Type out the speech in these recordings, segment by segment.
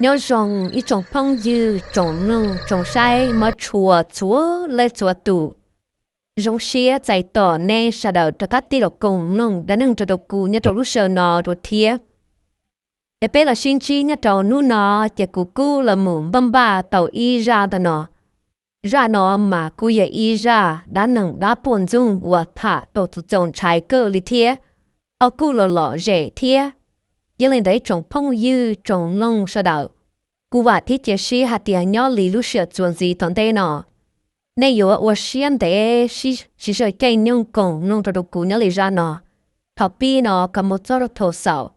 Nyob zoo ib tsoom phooj ywg, tsoom mloog, tsoom saib mov tshua txhua leej txhua tus. Zoo siab txais tos nej sawv daws rov qab tij los koom mloog dab neeg rau rau kuv nyob rau lub sij hawm no dua thiab. Es peb los sib ntsib nyob rau hnub no, ces kuv kuj los mus npaj npaj tau ib zaj ntawm no. Zaj no mas kuj yog ib zaj dab neeg dab puj ntxoog uas tham tau txaus ntshai kawg li thiab, ho kuj los lom zem thiab. Yog li ntawd ib tsoom phooj ywg tsoom mloog sawv daws, kuv vam thiab cia siab hais tias nyob li lub sij hawm txuas ntxiv tom ntej no, nej yuav ua siab ntev siv zog caij nyoog koom mloog rau rau kuv nyob li zaj no thaum pib no kom mus txog rau thaum xaus,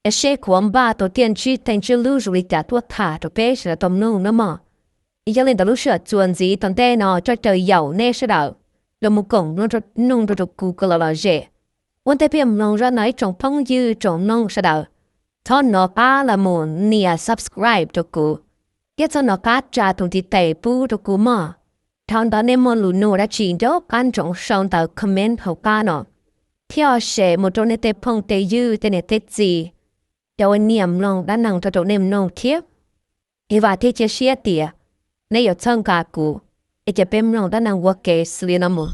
es seb kuv yuav npaj tau tiaj ntsib teej ntsib lub zoo li cas tuaj tham rau peb sawv daws tau mloog nawb mog. Yog li ntawd lub sij hawm txuas ntxiv tom ntej no coj caw yaum nej sawv daws los mus koom mloog rau rau kuv kom los lom zem. Ua ntej peb mloog zaj no ib tsoom phooj ywg tsoom mloog sawv daws, txhob hnov qab los mus nias subscribe rau kuv, thiab txhob hnov qab tsa tus ntiv tes pub rau kuv mog. Dhau ntawd nej muaj lus nug dab tsi nco qab ntsoov sau ntawm comment hauv qab no, thiab ho share mus rau nej tej phooj tej ywg tej niam tej txiv, cov uas nyiam mloog dab neeg rau rau nej mloog thiab. Es vam thiab cia siab tias nej yuav txhawb nqa kuv, es cia peb mloog dab neeg ua ke xws li no mus.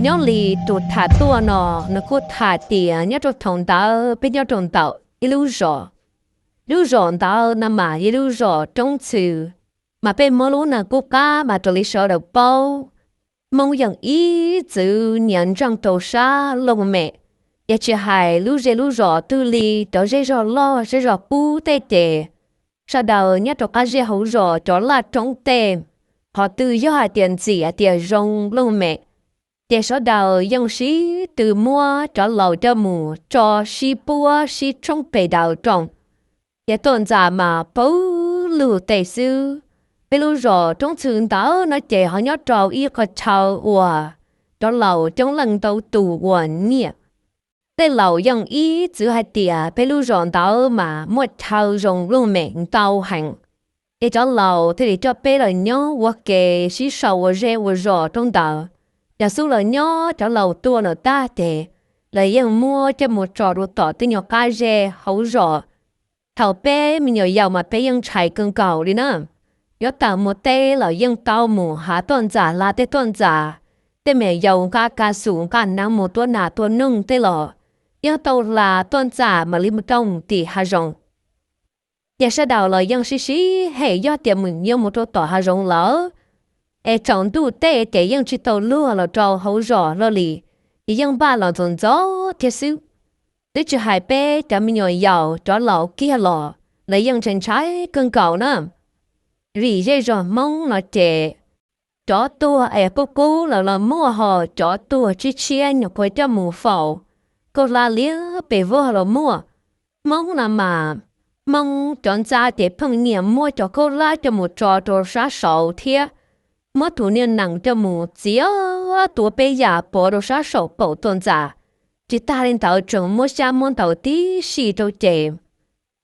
Nyob li tus tham tuaj no, nws kuj tham tias nyob rau thaum ntawd peb nyob rau ntawm ib lub zos. Lub zos ntawd no mas yog lub zos roob txhw, mas peb Hmoob lub neej qub qab mas raws li sawv daws paub, Hmoob yeej ib txwm nyiam ntseeg rau sab looj mem, ces tsis hais lub zej lub zos twg li, cov zej zog loj zej zog qub tej ces sawv daws nyob rau qab zej hauv zos cov laj roob tej, qhov twg yog hais tias ntxim hais tias zoo looj mem, ces sawv daws yeej sib tw muab cov laus coj mus tso sib puab sib tshoob pes daws rau, ces tuaj ntxas mas pawg lug tej xwb. Peb lub zos roob txhw ntawd no ces ho nyob rau ib qhov chaw uas cov laus coob leej ntau tus uas nyiam. Tej laus yeej ib txwm hais tias peb lub zos ntawd mas muaj chaw zoo looj mem ntau heev, ces cov laus thiaj li coj peb los nyob ua ke sib sau ua zej ua zos rau ntawd. Yog xub los nyob cov laus tuaj no tag ces lawv yeej muab coj mus tso rau tom tej nyuag qab zej hauv zos. Thaum peb me nyuam yaus mas peb yeej ntshai kawg nkaus li na. Yuav tawm mus teb los yeej tau mus hav tuaj ntxas, hla tej tuaj ntxas. Tej me nyuam yaus nqa ka xum nqa hneev mus tua nas tua noog tej los yeej tau hla tuaj ntxas mam li mus rau tim hav zoov. Ces sawv daws los yeej sib sib hem yog tias mus yuav mus rau tom hav zoov lawm, es tsaus ntuj tej ces yeej tsis tau luag los rau hauv zos hlo li, ces yeej npaj los ntxov ntxov thiab xwb. Twb tsis hais peb cov me nyuam yaus, cov laus kiag los lawv yeej ntshai ntshai kawg nkaus na. Vim zej zos Hmoob no ces cov tuag es qub qub los los muaj, ho cov tuag tshiab tshiab nyuam qhuav coj mus faus khaub hlab liab pes vog los muaj. Hmoob no mas, Hmoob cov ntxa ces pheej nyiam muab cov khaub hlab coj mus tso rau sab saud thiab muab tus niag nees coj mus txiav tua peb yam pov rau sab saum paum tuaj ntxas. Tsis tag li ntawd tseem muab xyab muab ntawv tib si rau ces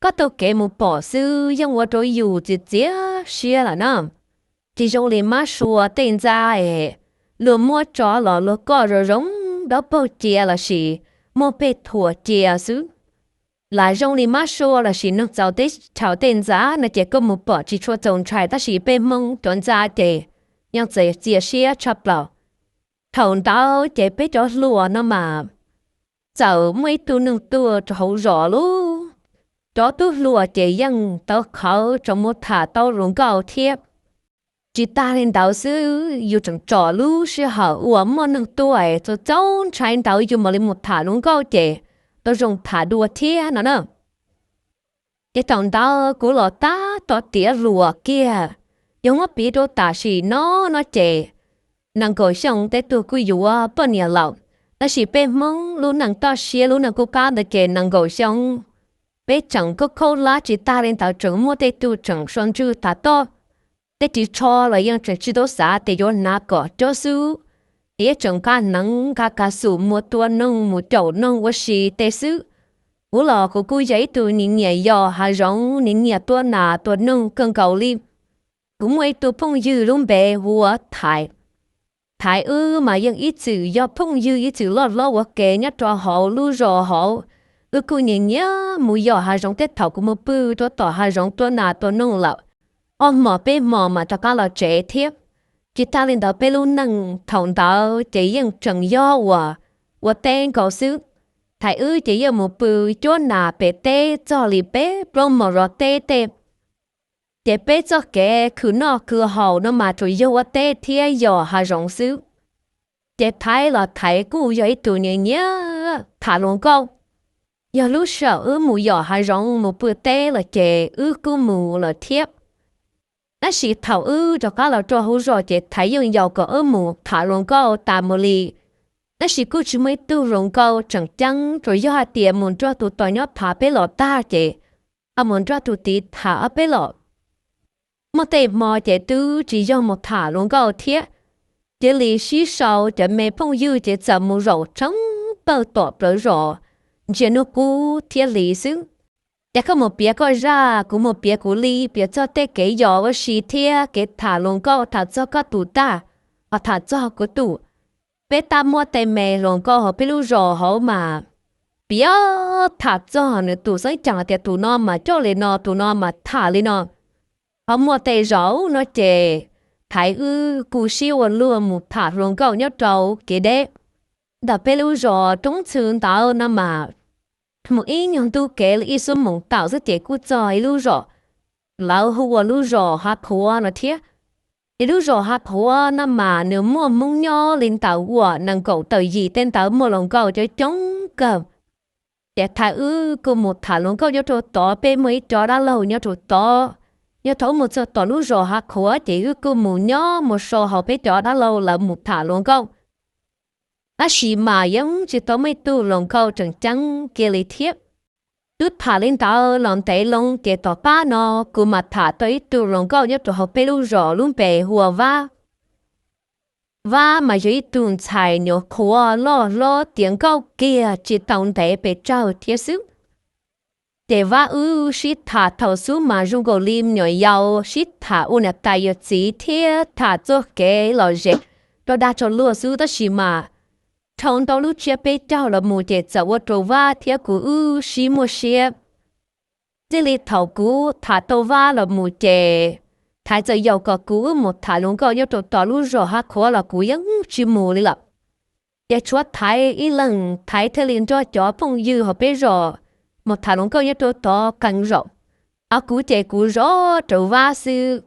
koj taug kev mus pom xwb yeej ua rau yus txiav txiav siab lawm na. Tsis zoo li mab sua tej ntxa es luag muab tso los luag koj zoo zoo nraub paug cia lossis muaj peg thuam cia xwb. Lam zoo li mab sua lossis neeg txaus teb chaws tej ntxa no ces koj mus pom tsis tshua txaus ntshai, tab sis peb Hmoob cov ntxa ces yeej txiav txiav siab tshaj plaws. Thaum ntawd ces peb cov hluas no mas txawm muaj ib tug neeg tuaj rau hauv zos lub, cov tub hluas ces yeej tawv qhawv tseem mus tham tau hluas nkauj thiab. Tsis tag li ntawd xwb, yus tseem tsom lub sij hawm uas muaj neeg tuaj es txaus txaus ntshai ntawd yus mam li mus tham hluas nkauj ces tau zoo tham dua thiab no na. Ces thaum ntawd kuv los tab tom tiav hluas kiag, yog muab piv rau tam sim no no ces nees nkaum xyoo tej tug kuj yuav poj niam lawm, tab sis peb Hmoob lub neej toj siab lub neej qub qab ntawd ces nees nkaum xyoo peb tseem khaub khaub hlab, tsis tag li ntawd tseem muaj tej tug tseem so ntswg tham toj, tej ris tsho los yeej tseem tsis tau xav tias yuav hnav kom cob xwb, ces yeej tseem nqa hneev nqa ka xum mus tua noog mus caum noog ua si tej xwb. Kuv los kuv kuj yog ib tug nyiam nyiam yos hav zoov, nyiam nyiam tua nas tua noog kawg nkaus li. Kuv muaj ib tug phooj ywg lub npe hu ua Thaiv. Thaiv wb mas yeej ib txwm yog phooj ywg ib txwm loj hlob ua ke nyob rau hauv lub zos hauv. Wb kuj nyias nyias mus yos hav zoov tej thaum kuv mus pw rau tom hav zoov tua nas tua noog lawm, ob hmos peb hmos mas rov qab los tsev thiab. Tsis tas li ntawd peb lub neej thaum ntawd ces yeej tseem yog uas ua teb nkaus xwb. Thaiv wb ces yeej mus pw cuab nas pem teb txog li peb plaub hmos zov teb tej. Ces peb txoj kev khwv noj khwv haus no mas tsuas yog ua teb thiab yos hav zoov xwb. Ces Thaiv los Thaiv kuj yog ib tug nyiam nyiam tham hluas nkauj. Yog lub sij hawm wb mus yos hav zoov mus pw teb los ces wb kuj mus lawm thiab. Tab sis thaum wb rov qab los rau hauv zos ces Thaiv yeej yaum kom wb mus tham hluas nkauj tas mus li. Tab sis kuj tsis muaj ib tug hluas nkauj tseem ceeb, tsuas yog hais tias mus nrog tus tos nyob tham peb los tag ces ho mus nrog tus tid tham ob peb los. Muaj tej hmo ces twb tsis yog mus tham hluas nkauj thiab, cia li sib sau cov me phooj ywg ces txawm mus zaum tshoob pawg tom plawv zos, ntsia hnub qub thiab hli xwb. Ces koj mus piav koj zaj, kuv mus piav kuv li, piav txog tej kev yos ua si thiab kev tham hluas nkauj, tham txog koj tus tag, ho tham txog kuv tus. Peb tab muab tej me hluas nkauj hauv peb lub zos hauv mas piav tham txog nws tus xeeb ceem tias tus no mas coj li no, tus no mas tham li no. Ho muaj tej zaum no ces Thaiv wb kuj sib ua luag mus tham hluas nkauj nyob rau kev deb. Ntawm peb lub zos Roob Txhw ntawd no mas mus ib nyuag ntu kev li ib xuab moos tawm xwb ces kuj txog ib lub zos lawv hu ua lub zos Hav Qhuav no thiab. Ces lub zos Hav Qhuav no mas nws muaj Hmoob nyob li ntawm uas nees nkaum tawm yim tej ntawd, muaj hluas nkauj coob coob kawg. Ces Thaiv wb kuj mus tham hluas nkauj nyob rau tod, peb muaj ib co dab laug nyob rau tod. Yog thaum wb mus txog tom lub zos Hav Qhuav ces wb kuj mus nyob mus so hauv peb cov dab laug lawv mus tham hluas nkauj. Tab sis mas yeej tsis tau muaj ib tug hluas nkauj tseem ceeb kiag li thiab. Twb tham li ntawd los ntev loo ces tom qab no kuv mam tham tau ib tug hluas nkauj nyob rau hauv peb lub zos lub npe hu ua Vab. Vab mas yog ib tug ntxhais nyuam qhuav loj hlob tiav nkauj kiag tsis tau ntev pes tsawg thiab xwb. Ces Vab wb sib tham thaum xub mas zoo nkaus li me nyuam yaus sib tham ua niam tais yawm txiv thiab tham txoj kev lom zem rau dag rau luag xwb, tab sis mas dhau ntau lub tsiab peb caug los mus ces txawm ua rau Vab thiab kuv wb sib muaj siab. Txij li thaum kuv tham tau Vab los mus ces Thaiv txawm yaum kom kuv wb mus tham hluas nkauj nyob rau tom lub zos Hav Qhuav los kuv yeej tsis mus li lawm. Ces tshuav Thaiv ib leeg, Thaiv thiaj li nrog cov phooj ywg hauv peb zos mus tham hluas nkauj nyob rau tod qee zaum. Ho kuv ces kuv zov rawv Vab xwb.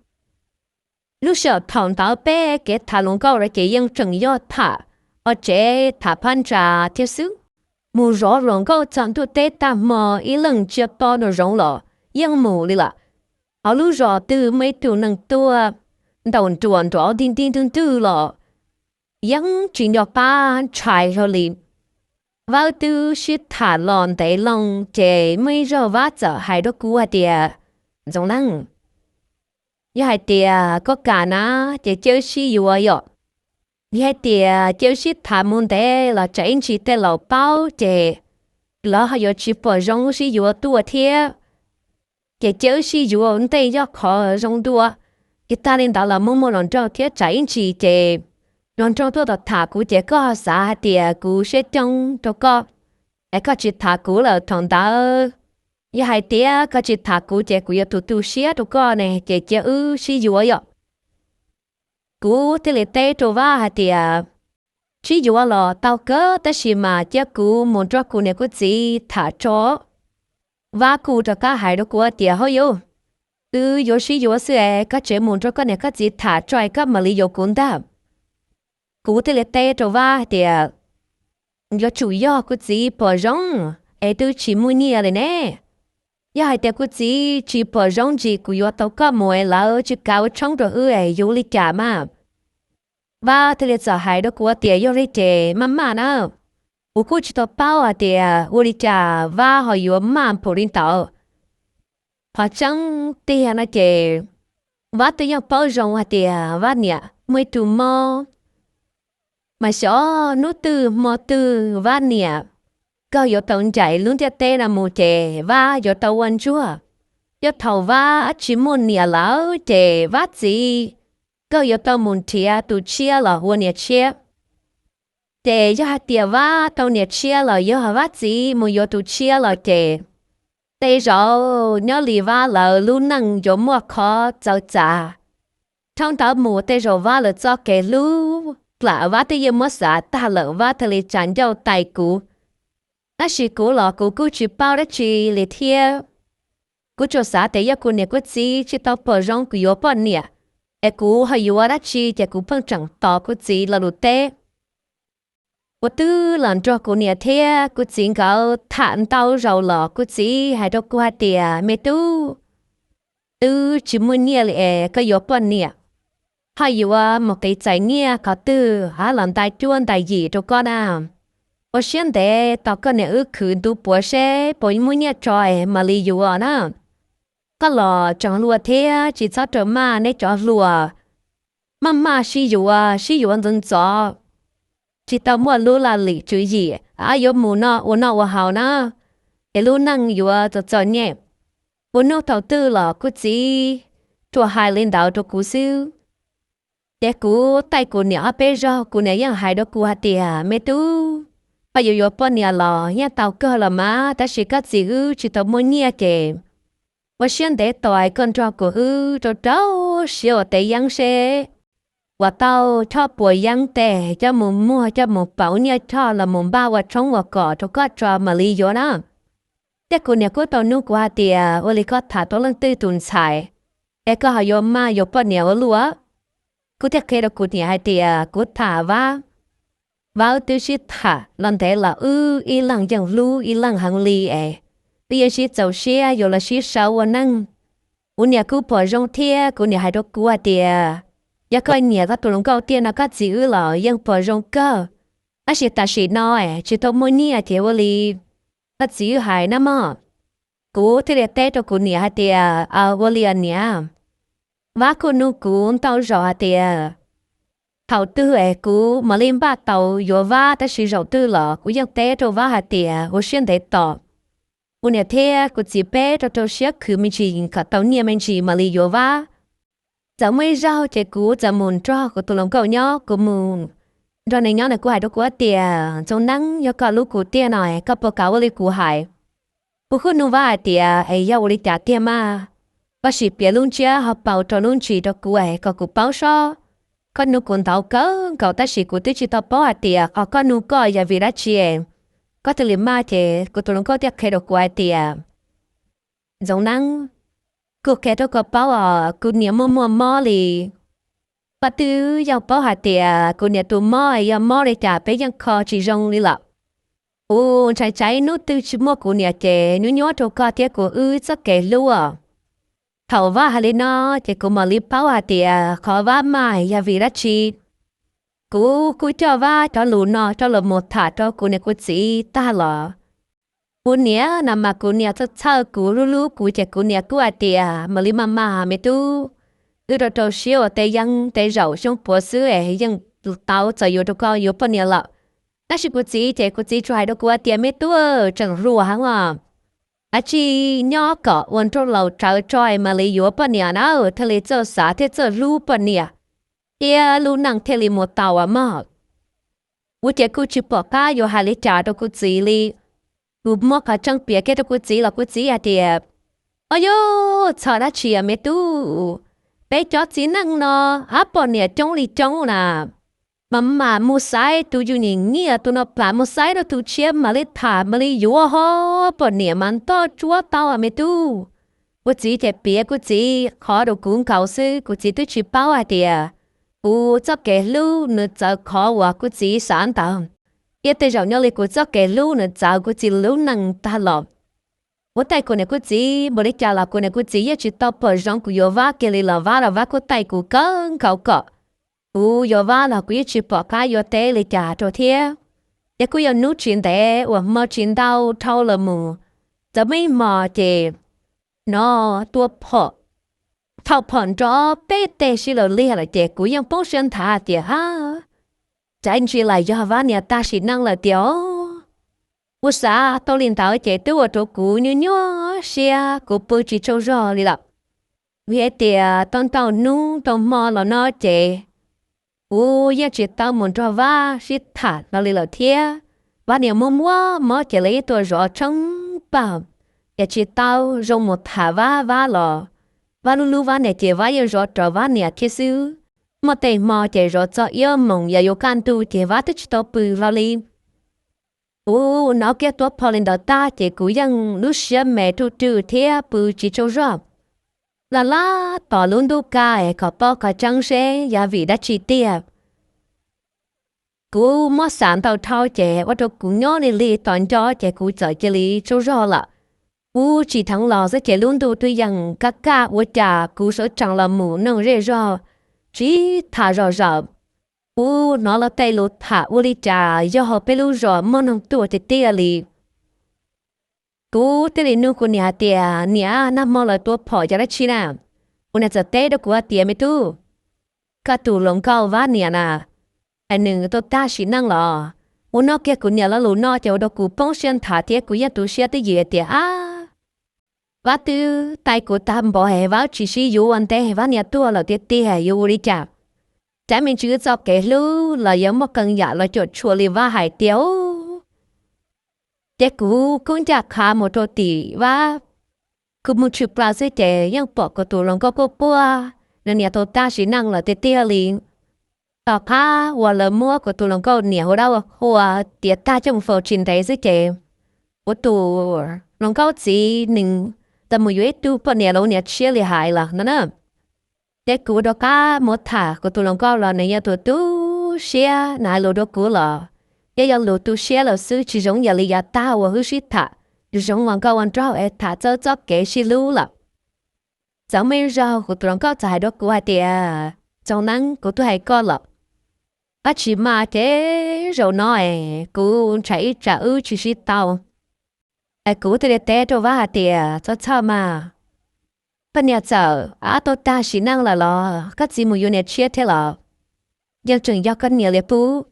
Lub sij hawm thaum ntawd peb kev tham hluas nkauj lawm ces yeej tseem yog tham ua tsev tham phab ntsa thiab xwb. Mus zov hluas nkauj txog ntuj teb tag hmo ib leeg tsiaj to nraum zoov los yeej mus li lawm. Hauv lub zos twg muaj ib tug neeg tuaj ntaus nruas nrov ntig ntig ntwg ntwg los yeej tsis nco qab ntshai hlo li. Vab wb twb sib tham los ntev loo ces muaj ib zaug Vab txawm hais rau kuv hais tias, Ntxoov Leej, yog hais tias koj kam na ces cia wb sib yuav yom. Yog hais tias cia wb sib tham mus ntev los tsam ib ntsis tej laus paub ces lawv ho yuav tsis pom zoo wb sib yuav tuaj thiab. Ces cia wb sib yuav ntej yog qhov zoo dua. Ces tag li ntawd los muaj muaj hluas nraug thiab tsam ib ntsis ces hluas nraug tuaj tom tham kuv ces koj xav hais tias kuv siab coob rau koj es koj tsis tham kuv lawm thaum ntawd. Yog hais tias koj tsis tham kuv ces kuv yuav tus tu siab rau koj ne, ces cia wb sib yuav yom. Kuv thiaj li teb rau Vab hais tias, Sib yuav los tau kawg, tab sis mas cia kuv mus nrog kuv niam kuv txiv tham tso. Vab kuj rov qab hais rau kuv tias, Hauj yau, wb yuav sib yuav xwb es koj tseem mus nrog koj niam koj txiv tham tso es koj mam li yuav kuv ntag. Kuv thiaj li teb rau Vab hais tias, Yuav tsum yog kuv txiv pom zoo es twb tsis muaj nyiaj li ne. Yog hais tias kuv txiv tsis pom zoo ntsis kuv yuav tau koj mus es lawv tsis kav ua tshoob rau wb es yuav ua li cas mas? Vab thiaj li txawm hais rau kuv tias, Yog li ces maj maj na. Kuv kuj tsis tau paub hais tias ua li cas Vab ho yuav maj npaum li ntawd. Qhov tseeb tiag no ces Vab twb yeej paub zoo hais tias Vab niam muaj ib tug mob. Mas xyov hnub twg hmo twg Vab niam kawg yuav tau ncaim lub ntiaj teb no mus ces Vab yuav tau ua ntsuag. Yog thaum Vab tsis muaj niam lawm ces Vab txiv koj yuav tau mus nrhiav tus tshiab los ua niam tshiab. Ces yog hais tias Vab tau niam tshiab los yog Vab txiv mus yuav tus tshiab los ces, tej zaum nyob li Vab lawv lub neej yuav muaj qhov txawv txav. Dhau ntawd mus tej zaum Vab lawv txoj kev hlub plam Vab twb yeej muab xav tag lawm, Vab thiaj li tsa ncauj tais kuv. Tab sis kuv los kuv kuj tsis paub dab tsi li thiab. Kuv tsuas xav tias yog kuv niam kuv txiv tsis tau pom zoo kuv yuav poj niam, es kuv ho yuav dab tsi ces kuv pheej tseem tos kuv txiv lo lus teb. Kuv twb los nrog kuv niam thiab kuv txiv nkawd tham ntau zaus los kuv txiv hais rau kuv hais tias, me tub, twb tsis muaj nyiaj li es koj yuav poj niam, ho yuav mus qiv txais nyiaj qhov twg hab los ntais cuab ntais yim rau koj na. Ua siab ntev tos koj niam wb khwv ntu puav seb puas muaj nyiaj tso es mam li yuav na. Koj los tseem hluas thiab tsis txhob rau maj, neb cov hluas maj maj sib yuav sib yuav ntxov ntxov, tsis tau muaj lub laj lim tswv yim, yuav mus noj ua noj ua haus na, es lub neej yuav txom txom nyem. Kuv nug thaum twg los kuv txiv tsuas hais li ntawd rau kuv xwb. Ces kuv taij kuv niam ob peb zaug, kuv niam yeej hais rau kuv hais tias, me tub, koj yuav yuav poj niam los yeej tau kawg los mas, tab sis koj txiv wb tsis tau muaj nyiaj ces ua siab ntev tos koj nrog kuv wb rau rau siab ua teb yeeb seb puas tau choj puas yeeb tes coj mus muag coj mus pauv nyiaj choj los mus npaj ua tshoob ua kos rau koj tso mam li yuav na. Thiab kuv niam kuj tau nug kuv hais tias, ua li koj tham tau leej twg tus ntxhais es koj ho yuav maj yuav poj niam ua luaj? Kuv thiaj qhia rau kuv niam hais tias kuv tham Vab. Vab wb twb sib tham los ntev los wb ib leeg yeej hlub ib leeg heev li es wb yeej sib txaus siab yuav los sib sau ua neej. Kuv niam kuj pom zoo thiab kuv niam hais rau kuv hais tias, yog koj nyiam koj tus hluas nkauj tiag no koj txiv wb los yeej pom zoo kawg, tab sis tam sim no es tsis tau muaj nyiaj ces ua li koj txiv wb hais na mog. Kuv thiaj li teb rau kuv niam hais tias, ua li os niam. Vab kuj nug kuv ntau zaus hais tias thaum twg es kuv mam li npaj tau yuav Vab, tab sis zaum twg los kuv yeej teb rau Vab hais tias ua siab ntev tos. Kuv niam thiab kuv txiv peb rau rau siab khwv me ntsis kom tau nyiaj me ntsis mam li yuav Vab. Txawm muaj ib zaug ces kuv txawm mus nrog kuv tus hluas nkauj nyob, kuv mus nrog nws nyob, nws kuj hais rau kuv tias, Ntxoov Neeb, yog koj hlub kuv tiag no koj puas kam ua li kuv hais? Kuv kuj nug Vab hais tias, es yog ua li cas tiag mas? Koj sim piav lub ntsiab ho pauv rau lub ntsis rau kuv es kom kuv paub sob. Koj nug kuv ntau kawg nkaus tab sis kuv twb tsis tau paub hais tias qhov koj nug koj yog vim dab tsi. Koj thiaj li maj. Ces kuv tus hluas nkauj thiaj qhia rau kuv hais tias, Ntxoov Neeb, kuv qhia rau koj paub os, kuv niam muaj muaj mob li. Koj twb yeej paub hais tias kuv niam tus mob yog mob li cas, peb yeej kho tsis zoo li lawm. Kuv ntshai tsam ib hnub twg tsis muaj kuv niam ces nyuaj nyuaj rau koj thiab kuv wb txoj kev hlub os. Thaum Vab hais li no ces kuv mam li paub hais tias qhov Vab maj yog vim dab tsi. Kuv kuj coj Vab cov lus no coj los mus tham rau kuv niam kuv txiv tag los, kuv niam no mas kuv niam txhawj txhawj kuv, hlub hlub kuv ces kuv niam kuj hais tias, mam li maj maj me tub, wb rau rau siab ua teb yeeb, tej zaum xyoo puav xwb es yeej tau txawm yuav rau koj yuav poj niam lawm. Tab sis kuv txiv ces kuv txiv tsuas hais rau kuv hais tias, me tub, tseem hluas heev os, kav tsij nyob kom ua nraug laus tsawv tso mam li yuav poj niam na, thiaj li txawj xav thiab txawj hlub poj niam, thiab lub neej thiaj li mus tau mog. Kuv ces kuj tsis pom qab yuav hais li cas rau kuv txiv li. Kuv muab qhov tseeb piav kiag rau kuv txiv los kuv txiv hais tias, o yog txhob dab tsi me tub, peb cov txiv neej no ab poj niam coob li coob na, mas mam mus xaiv tus yus nyiam nyiam tus no plam, mus xaiv rau tus tshiab mam li tham mam li yuav ho, poj niam mas ntoj tsuab tau me tub. Kuv txiv ces piav kuv txiv qhov rau kuv nkaus xwb, kuv txiv twb tsis paub hais tias kuv txoj kev hlub nws txawv qhov uas kuv txiv xav ntawd, thiab tej zaum nyob li kuv txoj kev hlub nws txawv kuv txiv lub neej tag los. Kuv taij kuv niam kuv txiv npaum li cas los kuv niam kuv txiv yeej tsis tau pom zoo kuv yuav Vab kiag li los Vab los Vab kuj taij kuv kawg nkaus kom kuv yuav Vab los kuv yeej tsis pom qab yuav teb li cas rau thiab. Ces kuj yog hnub tsis ntev uas hmo tsis ntau dhau los mus, txawm muaj ib hmos ces hnov tua phom, thauj phom nrov peb teg sib law liag lawm ces kuv yeej poob siab nthav tias, a, tsam ntsis lam yog Vab niam tag sim neej lawm tiag os. Kuv xav tau li ntawd ces twb ua rau kuv nyuaj nyuaj siab, kuv pw tsis tsaug zog li lawm. Vim hais tias tau ntau hnub tau hmo los no ces kuv yeej tsis tau mus nrog Vab sib tham hlo li lawm thiab. Vab niam muaj muaj mob ces lawv yeej tuaj zov tshoob pawg, ces tsis tau zoo mus tham Vab, Vab los Vab lub hlub Vab niam ces Vab yeej zov rau Vab niam thiab xwb. Muaj tej hmo ces zov txog ib moos yog yuav kaj ntug ces Vab twb tsis tau pw hlo li. Kuv hnov kiag tuav phom li ntawd tag ces kuv yeej lub siab me ruj rwj thiab pw tsis tsaug zog. Laj laj tos lub ntuj kaj es kom paub qhov tseeb seb yog vim dab tsi tiag. Kuv muab xav ntau dhau ces ua rau kuv nyob li lig tos nco ces kuv txawm cia li tsaug zog lawm. Kuv tsim dheev los xwb ces lub ntuj twb yeej kaj kaj ua cas kuv sawv tsees los mus noog zej zog, sib tham zom zaws. Kuv hnov lawv tej lus tham ua li cas yog hauv peb lub zos muaj noog tuaj tiag tiag li. Kuv thiaj li nug kuv niam hais tias, Niam, nag hmo lawv tuav phom yog dab tsi na? Kuv niam txawm teb rau kuv hais tias, Me tub, koj tus hluas nkauj Vab niam na, es nws tau tag sim neej los? Kuv nov kiag kuv niam lo lus no ces ua rau kuv poob siab nthav thiab kuv yeej tu siab twj ywm hais tias, Ab, Vab twb taij kuv tag npaum es Vab tsis sib yuav ua ntej Vab niam tuag lawm tiag tiag yuav ua li cas? Tsam me ntsis wb txoj kev hlub los yuav muaj qee yam los cuam tshuam li Vab hais tiag. Ces kuv kub ncaj qha mus rau tim Vab, kuv mus tshwm plaws xwb ces yeej pom kuv tus hluas nkauj quaj quaj, nws niam tau tag sim neej lawm tiag tiag li. Tom qab uas lawv muab kuv tus hluas nkauj niam hu dab ua qhua tiav tag coj mus faus tsis ntev xwb ces kuv tus hluas nkauj txiv nws txawm mus yuav ib tug poj niam los ua niam tshiab li hais los no na. Ces kuv rov qab mus tham kuv tus hluas nkauj los nws yog tus tu siab, nws hais lus rau kuv los yeej yog lus tu siab lawm xwb, tsis zoo yam li yav tag uas wb sib tham zoo ua nkauj ua nraug es tham txog txoj kev sib hlub lawm. Txawm muaj ib zaug kuv tus hluas nkauj txawm hais rau kuv hais tias, Txoov Neeb, kuv twb hais koj lawm, koj tsis maj ces zaum no es kuv ntshai ib tsam wb tsis sib tau. Es kuv thiaj li teb rau Vab hais tias, Txhob txhawj mas, koj niam txawm ab tau tag sim neej lawm los koj txiv mus yuav niam tshiab thiab los yeej tseem yog koj niam li pub.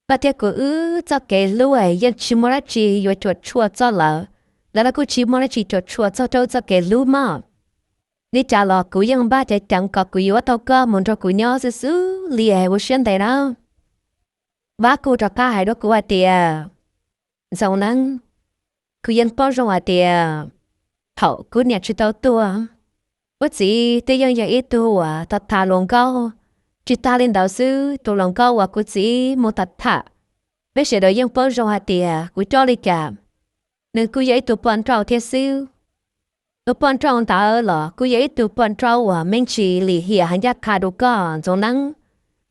Koj thiab kuv wb txoj kev hlub yeej tsis muaj dab tsi yuav cuam tshuam txog lawm, lawv los kuj tsis muaj dab tsi cuam tshuam txog rau wb txoj kev hlub mog. Li cas los kuv yeej npaj ceev ceev kom kuv yuav tau koj mus nrog kuv nyob xwb xwb li es ua siab ntev na. Vab kuj rov qab hais rau kuv hais tias, Ntxoov Neeb, kuv yeej paub zoo hais tias thaum kuv niam tsis tau tuag, kuv txiv twb yeej yog ib tug uas tau tham hluas nkauj. Tsis tas li ntawd xwb, tus hluas nkauj uas kuv txiv mus tham tham, peb sawv daws yeej paub zoo hais tias kuv coj li cas, nws kuj yog ib tug poj nrauj thiab xwb. Tus poj nrauj ntawd los kuj yog ib tug poj nrauj uas me ntsis lim hiam heev ncaj qha rau koj Ntxoov Neeb.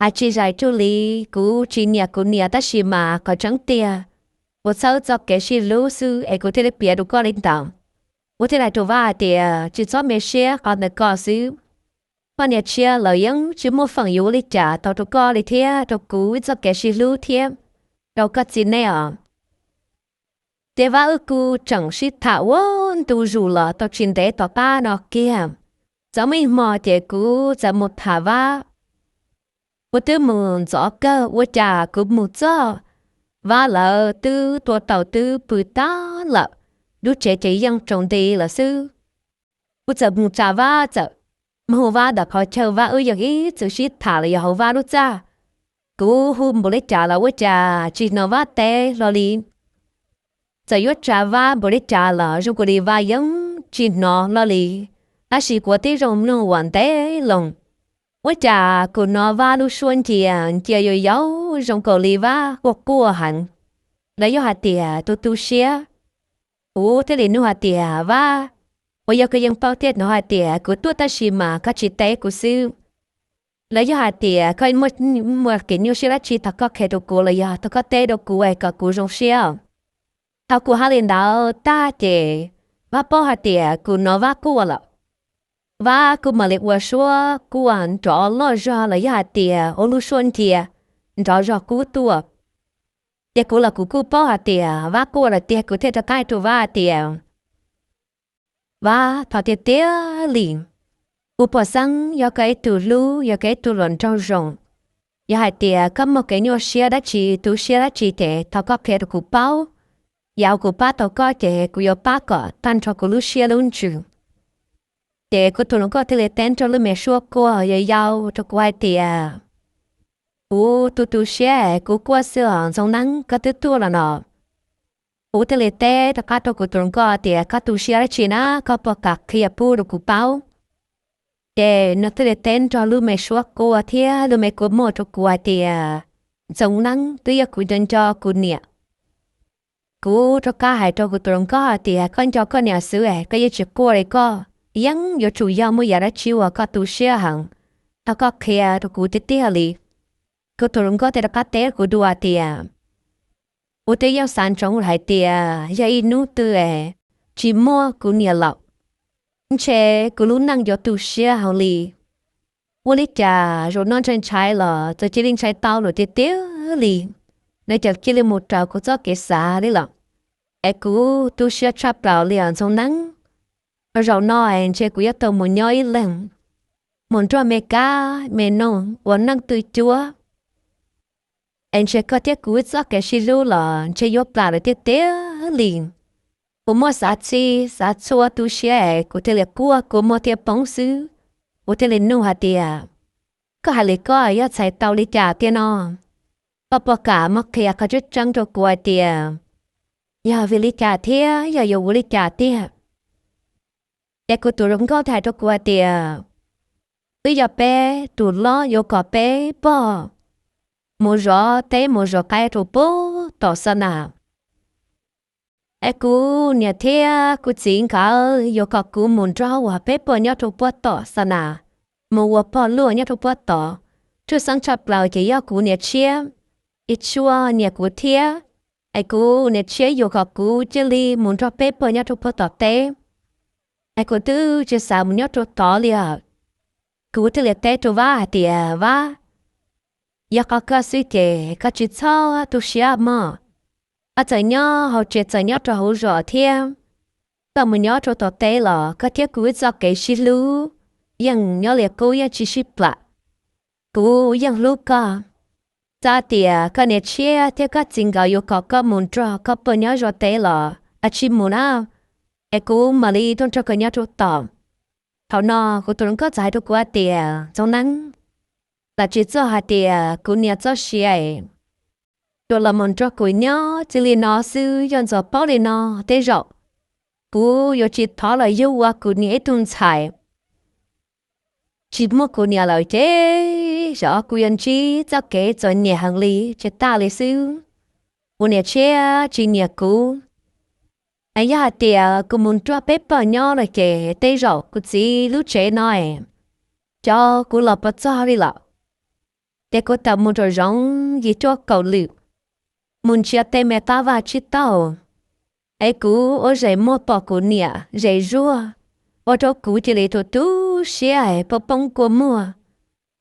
Hais tsis zais cuag li, kuv tsis nyiam kuv niam tab sis mas qhov tseeb tiag, kuv txhawb txoj kev sib hlub xwb es kuv thiaj li piav rau koj li ntawd. Kuv thiaj li hais rau Vab hais tias tsis txhob me siab qhov ntawd koj xwb. Koj niam tshiab lawv yeej tsis muaj feem yuav ua li cas tau rau koj li thiab rau kuv ib txoj kev sib hlub thiab rau koj txiv nej os. Ces Vab wb kuj tseem sib tham ua ntu zus los tau tsis ntev tom qab no kiag, txog muaj ib hmo ces kuv txawm mus tham Vab. Kuv twb mus ntxov kawg ua cas kuv mus txog, Vab lawv twb tua tau twb pw tag lawm, lub tsev ces yeej tsaus nti lawm xwb. Kuv txawm mus tsa Vab, txawm mus hu Vab ntawm qhov chaw Vab wb yeej ib txwm sib tham los yog hauv Vab lub txaj. Kuv hu npaum li cas los ua cas tsis hnov Vab teb hlo li. Txawm yuav tsa Vab npaum li cas los zoo nkaus li Vab yeej tsis hnov hlo li. Tab sis kuv tib zoo mloog ua ntev loo, ua cas kuv hnov Vab lub suab ncia ncia yau yau zoo nkaus li Vab quaj quaj heev, los yog hais tias tu tu siab. Kuv thiaj li nug hais tias, Vab, uas yog koj yeej paub thiab hnov hais tias kuv tuaj tab sis mas koj tsis teb kuv xwb, los yog hais tias koj muaj kev nyuaj siab dab tsi tau koj qhia rau kuv los yog tau koj teb rau kuv es kom kuv zoo siab? Thaum kuv hais li ntawd tag ces Vab paub hais tias kuv hnov Vab quaj lawm. Vab kuj mam li ua suab quaj nrov loj zog los yog hais tias ua lub suab ncia nrov zog qub tuaj. Ces kuv los kuv kuj paub hais tias Vab quaj lawm tiag, kuv thiaj rov qab hais rau Vab hais tias, Vab, thov tiag tiag li, kuv puas xeeb yog koj ib tug hlub, yog koj ib tug hluas nraug zoo. Yog hais tias koj muaj kev nyuaj siab dab tsi, tu siab dab tsi ces thov koj qhia rau kuv paub. Yam kuv pab tau koj ces kuv yuav pab kom tag nrho kuv lub siab lub ntsws. Ces kuv tus hluas nkauj thiaj li teb nrog lub me suab quaj yau yau rau kuv hais tias, kuv tu tu siab es kuv quaj xwb os Ntxoov Neeb, koj twb tuaj los no. Kuv thiaj li teb rov qab rau kuv tus hluas nkauj tias, koj tu siab dab tsi na, koj puas kam qhia pub rau kuv paub? Ces nws thiaj li teb nrog lub me suab quaj thiab lub me kua muag rau kuv hais tias, Ntxoov Neeb, twb yog kuv nco nco kuv niam. Kuv rov qab hais rau kuv tus hluas nkauj hais tias, koj nco koj niam xwb es koj yeej tsis quaj li, koj yeej yuav tsum yog muaj yam dab tsi uas koj tu siab heev, thov koj qhia rau kuv tiag tiag li. Kuv tus hluas nkauj thiaj rov qab teb kuv dua tias, kuv twb yeej xav ntsoov hais tias yog ib hnub twg es tsis muaj kuv niam lawm, ntshe kuv lub neej yuav tu siab heev li. Ua li cas zaum no ntshai ntshai los txawm cia li ntshai tau lawm tiag tiag li, nws txawm cia li mus raws kuv txoj kev xav li lawm. Es kuv tu siab tshaj plaws li os Ntxoov Neeb. Zaum no es ntshe kuv yuav tau mus nyob ib leeg, mus nrog me kab me noog ua neej twj cuab. Es ntshe koj thiab kuv wb txoj kev sib hlub los ntshe yuav plam lawm tiag tiag li. Kuv muab xav txhij xav txhua tu siab es kuv thiaj li quaj kua muag thiab poob xwb. Kuv thiaj li nug hais tias, koj hais li koj yog txhais tau li cas tiag no? Koj puas kam muab qhia qhov tseeb tseeb rau kuv hais tias yog vim li cas thiab yog yuav ua li cas tiag? Ces kuv tus hluas nkauj thiaj hais rau kuv hais tias, twb yog peb tus hlob yuav kom peb pog mus zov teb mus zov qaib rau puag tom xa nas. Es kuv niam thiab kuv txiv nkawd yuav kom kuv mus nrog uas peb pog nyob rau puag tom xa nas, mus ua pog luaj nyob rau puag tod. Tshwj xeeb tshaj plaws ces yog kuv niam tshiab, ib tshuaj niam kuv thiab. Es kuv niam tshiab yuav kom kuv cia li mus nrog peb pog nyob rau puag tom teb. Es kuv twb tsis xav mus nyob rau tod li os. Kuv thiaj li teb rau Vab hais tias, Vab, yog qhov koj xwb ces koj tsis txhob tu siab mog. Koj txawm nyob hauv tsev txawm nyob rau hauv zos thiab, koj mus nyob rau tom teb los koj thiab kuv wb txoj kev sib hlub yeej nyob li qub yeej tsis sib plam. Kuv yeej hlub koj. Txawm tias koj niam tshiab thiab koj txiv nkawd yuav kom koj mus nrog koj pog nyob zov teb los cia li mus na, es kuv mam li tuaj nrog koj nyob rau tom. Thaum no kuv tus hluas nkauj txawm hais rau kuv hais tias, Ntxoov Neeb, lam tsis txog hais tias kuv niam txoj sia es yuav los mus nrog kuv nyob txij li no xwb, yog Ntxoov paub li no tej zaum kuv yuav tsis thov los yug ua kuv niam ib tug ntxhais. Tsis muaj kuv niam lawm ces xyov kuv yuav ntsib txoj kev txom nyem heev li ces tag li xwb. Kuv niam tshiab tsis nyiam kuv. Es yog hais tias kuv mus nrog peb pog nyob lawm ces tej zaum kuv txiv lub tsev no es xyov kuv los puas txog li lawm. Ces kuv tawm mus rau zoov yim cuaj kaum lwm, mus ntsia tej me qab vaj tsib taug, es kuv ua zem muag pom kuv niam zem zuag, ua rau kuv cia li tu tu siab es poob poob kua muag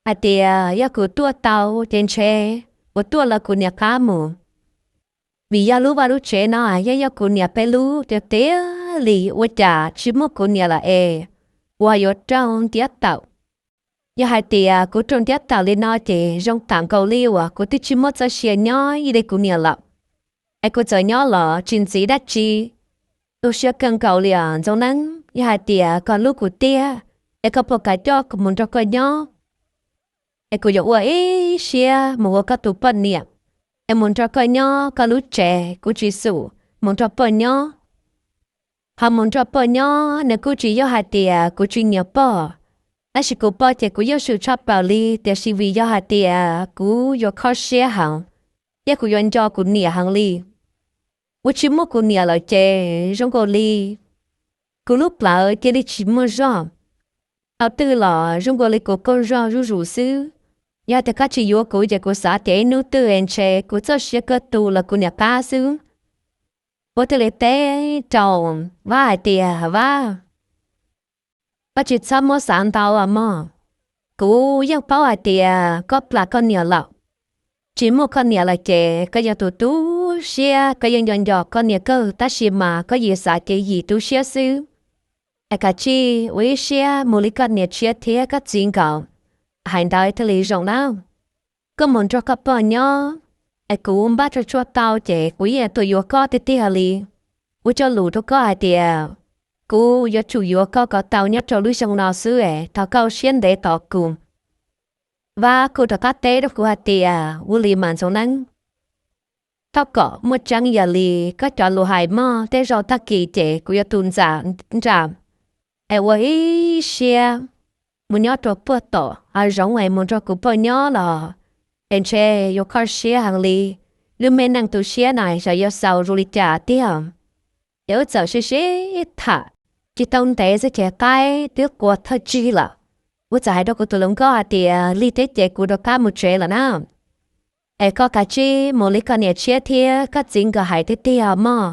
hais tias yog kuv tuaj tau ces ntshe kuv tuaj lawv kuv niam qab mus. Vim yog lub vaj lub tsev no yeej yog kuv niam peb lub tiag tiag li, ua cas tsis muaj kuv niam lawm es kuv yuav raug ntiab tawm. Yog hais tias kuv raug ntiab tawm li no ces zoo tam nkaus li uas kuv twb tsis muaj txoj sia nyob ib li kuv niam lawm. Es kuv txawm nyob los tsis ntxiv dab tsi. Tu siab kawg nkaus li os Ntxoov Neeb, yog hais tias koj hlub kuv tiag, es koj puas kam coj kuv mus nrog koj nyob? Es kuv yuav ua ib siab mus ua koj tus poj niam, es mus nrog koj nyob koj lub tsev, kuv tsis xum mus nrog pog nyob. Ho mus nrog pog nyob nws kuj tsis yog hais tias kuv tsis nyiam pog, tab sis kuv pog ces kuv yeej swm tshaj plaws li, tiam sis vim yog hais tias kuv yuav kho siab heev, thiab kuv yuav nco kuv niam heev li. Kuv tsis muaj kuv niam lawm ces zoo nkaus li kuv lub plawv cia li tsis muaj zog. Thaum twg los zoo nkaus li kuv qaug zog zuj zus xwb. Yog tias koj tsis yuav kuv ces kuv xav tias ib hnub twg es ntshe kuv txoj sia kawg tu los kuv niam qab xwb. Kuv thiaj li teb rau Vab hais tias, Vab, koj tsis txhob muab xav ntau os mog. Kuv yeej paub hais tias koj plam koj niam lawm. Tsis muaj koj niam lawm ces koj yeej tu tu siab, koj yeej nco nco koj niam kawg, tab sis mas koj yim xav ces yim tu siab xwb. Es kav tsij ua ib siab mus li koj niam tshiab thiab koj txiv nkawd hais ntawd thiaj li zoo na. Koj mus nrog koj pog nyob, es kuv npaj tshuaj tshuaj tau ces kuv yeej tuaj yuav koj tiag tiag li. Kuv cog lus rau koj hais tias Kuv yuav tsum yuav koj kom tau nyob rau lub xyoo no xwb es thov koj siab ntev tos kuv. Vab kuj rov qab teb rau kuv hais tias, ua li mas Ntxoov Neeb, koj kom muaj tseeb yog li koj cov lus hais mog, tej zaum tag kis ces kuv yuav tus ntxam nram es ua ib siab mus nyob rau puag tom hav zoov es mus nrog kuv poj nyob los es ntshe yuav kho siab heev li. Lub me neej tu siab na xyov yuav xaus zoo li cas tiag. Ces wb txawm sib sib tham tsis tau ntev xwb ces qaib twb qua thawj tsig lawm. Wb txawm hais rau kuv tus hluas nkauj hais tias, lig thiab ces kuv rov qab mus tsev lawm na, es koj kav tsij mus li koj niam tshiab thiab koj txiv nkawd hais tiag tiag mog,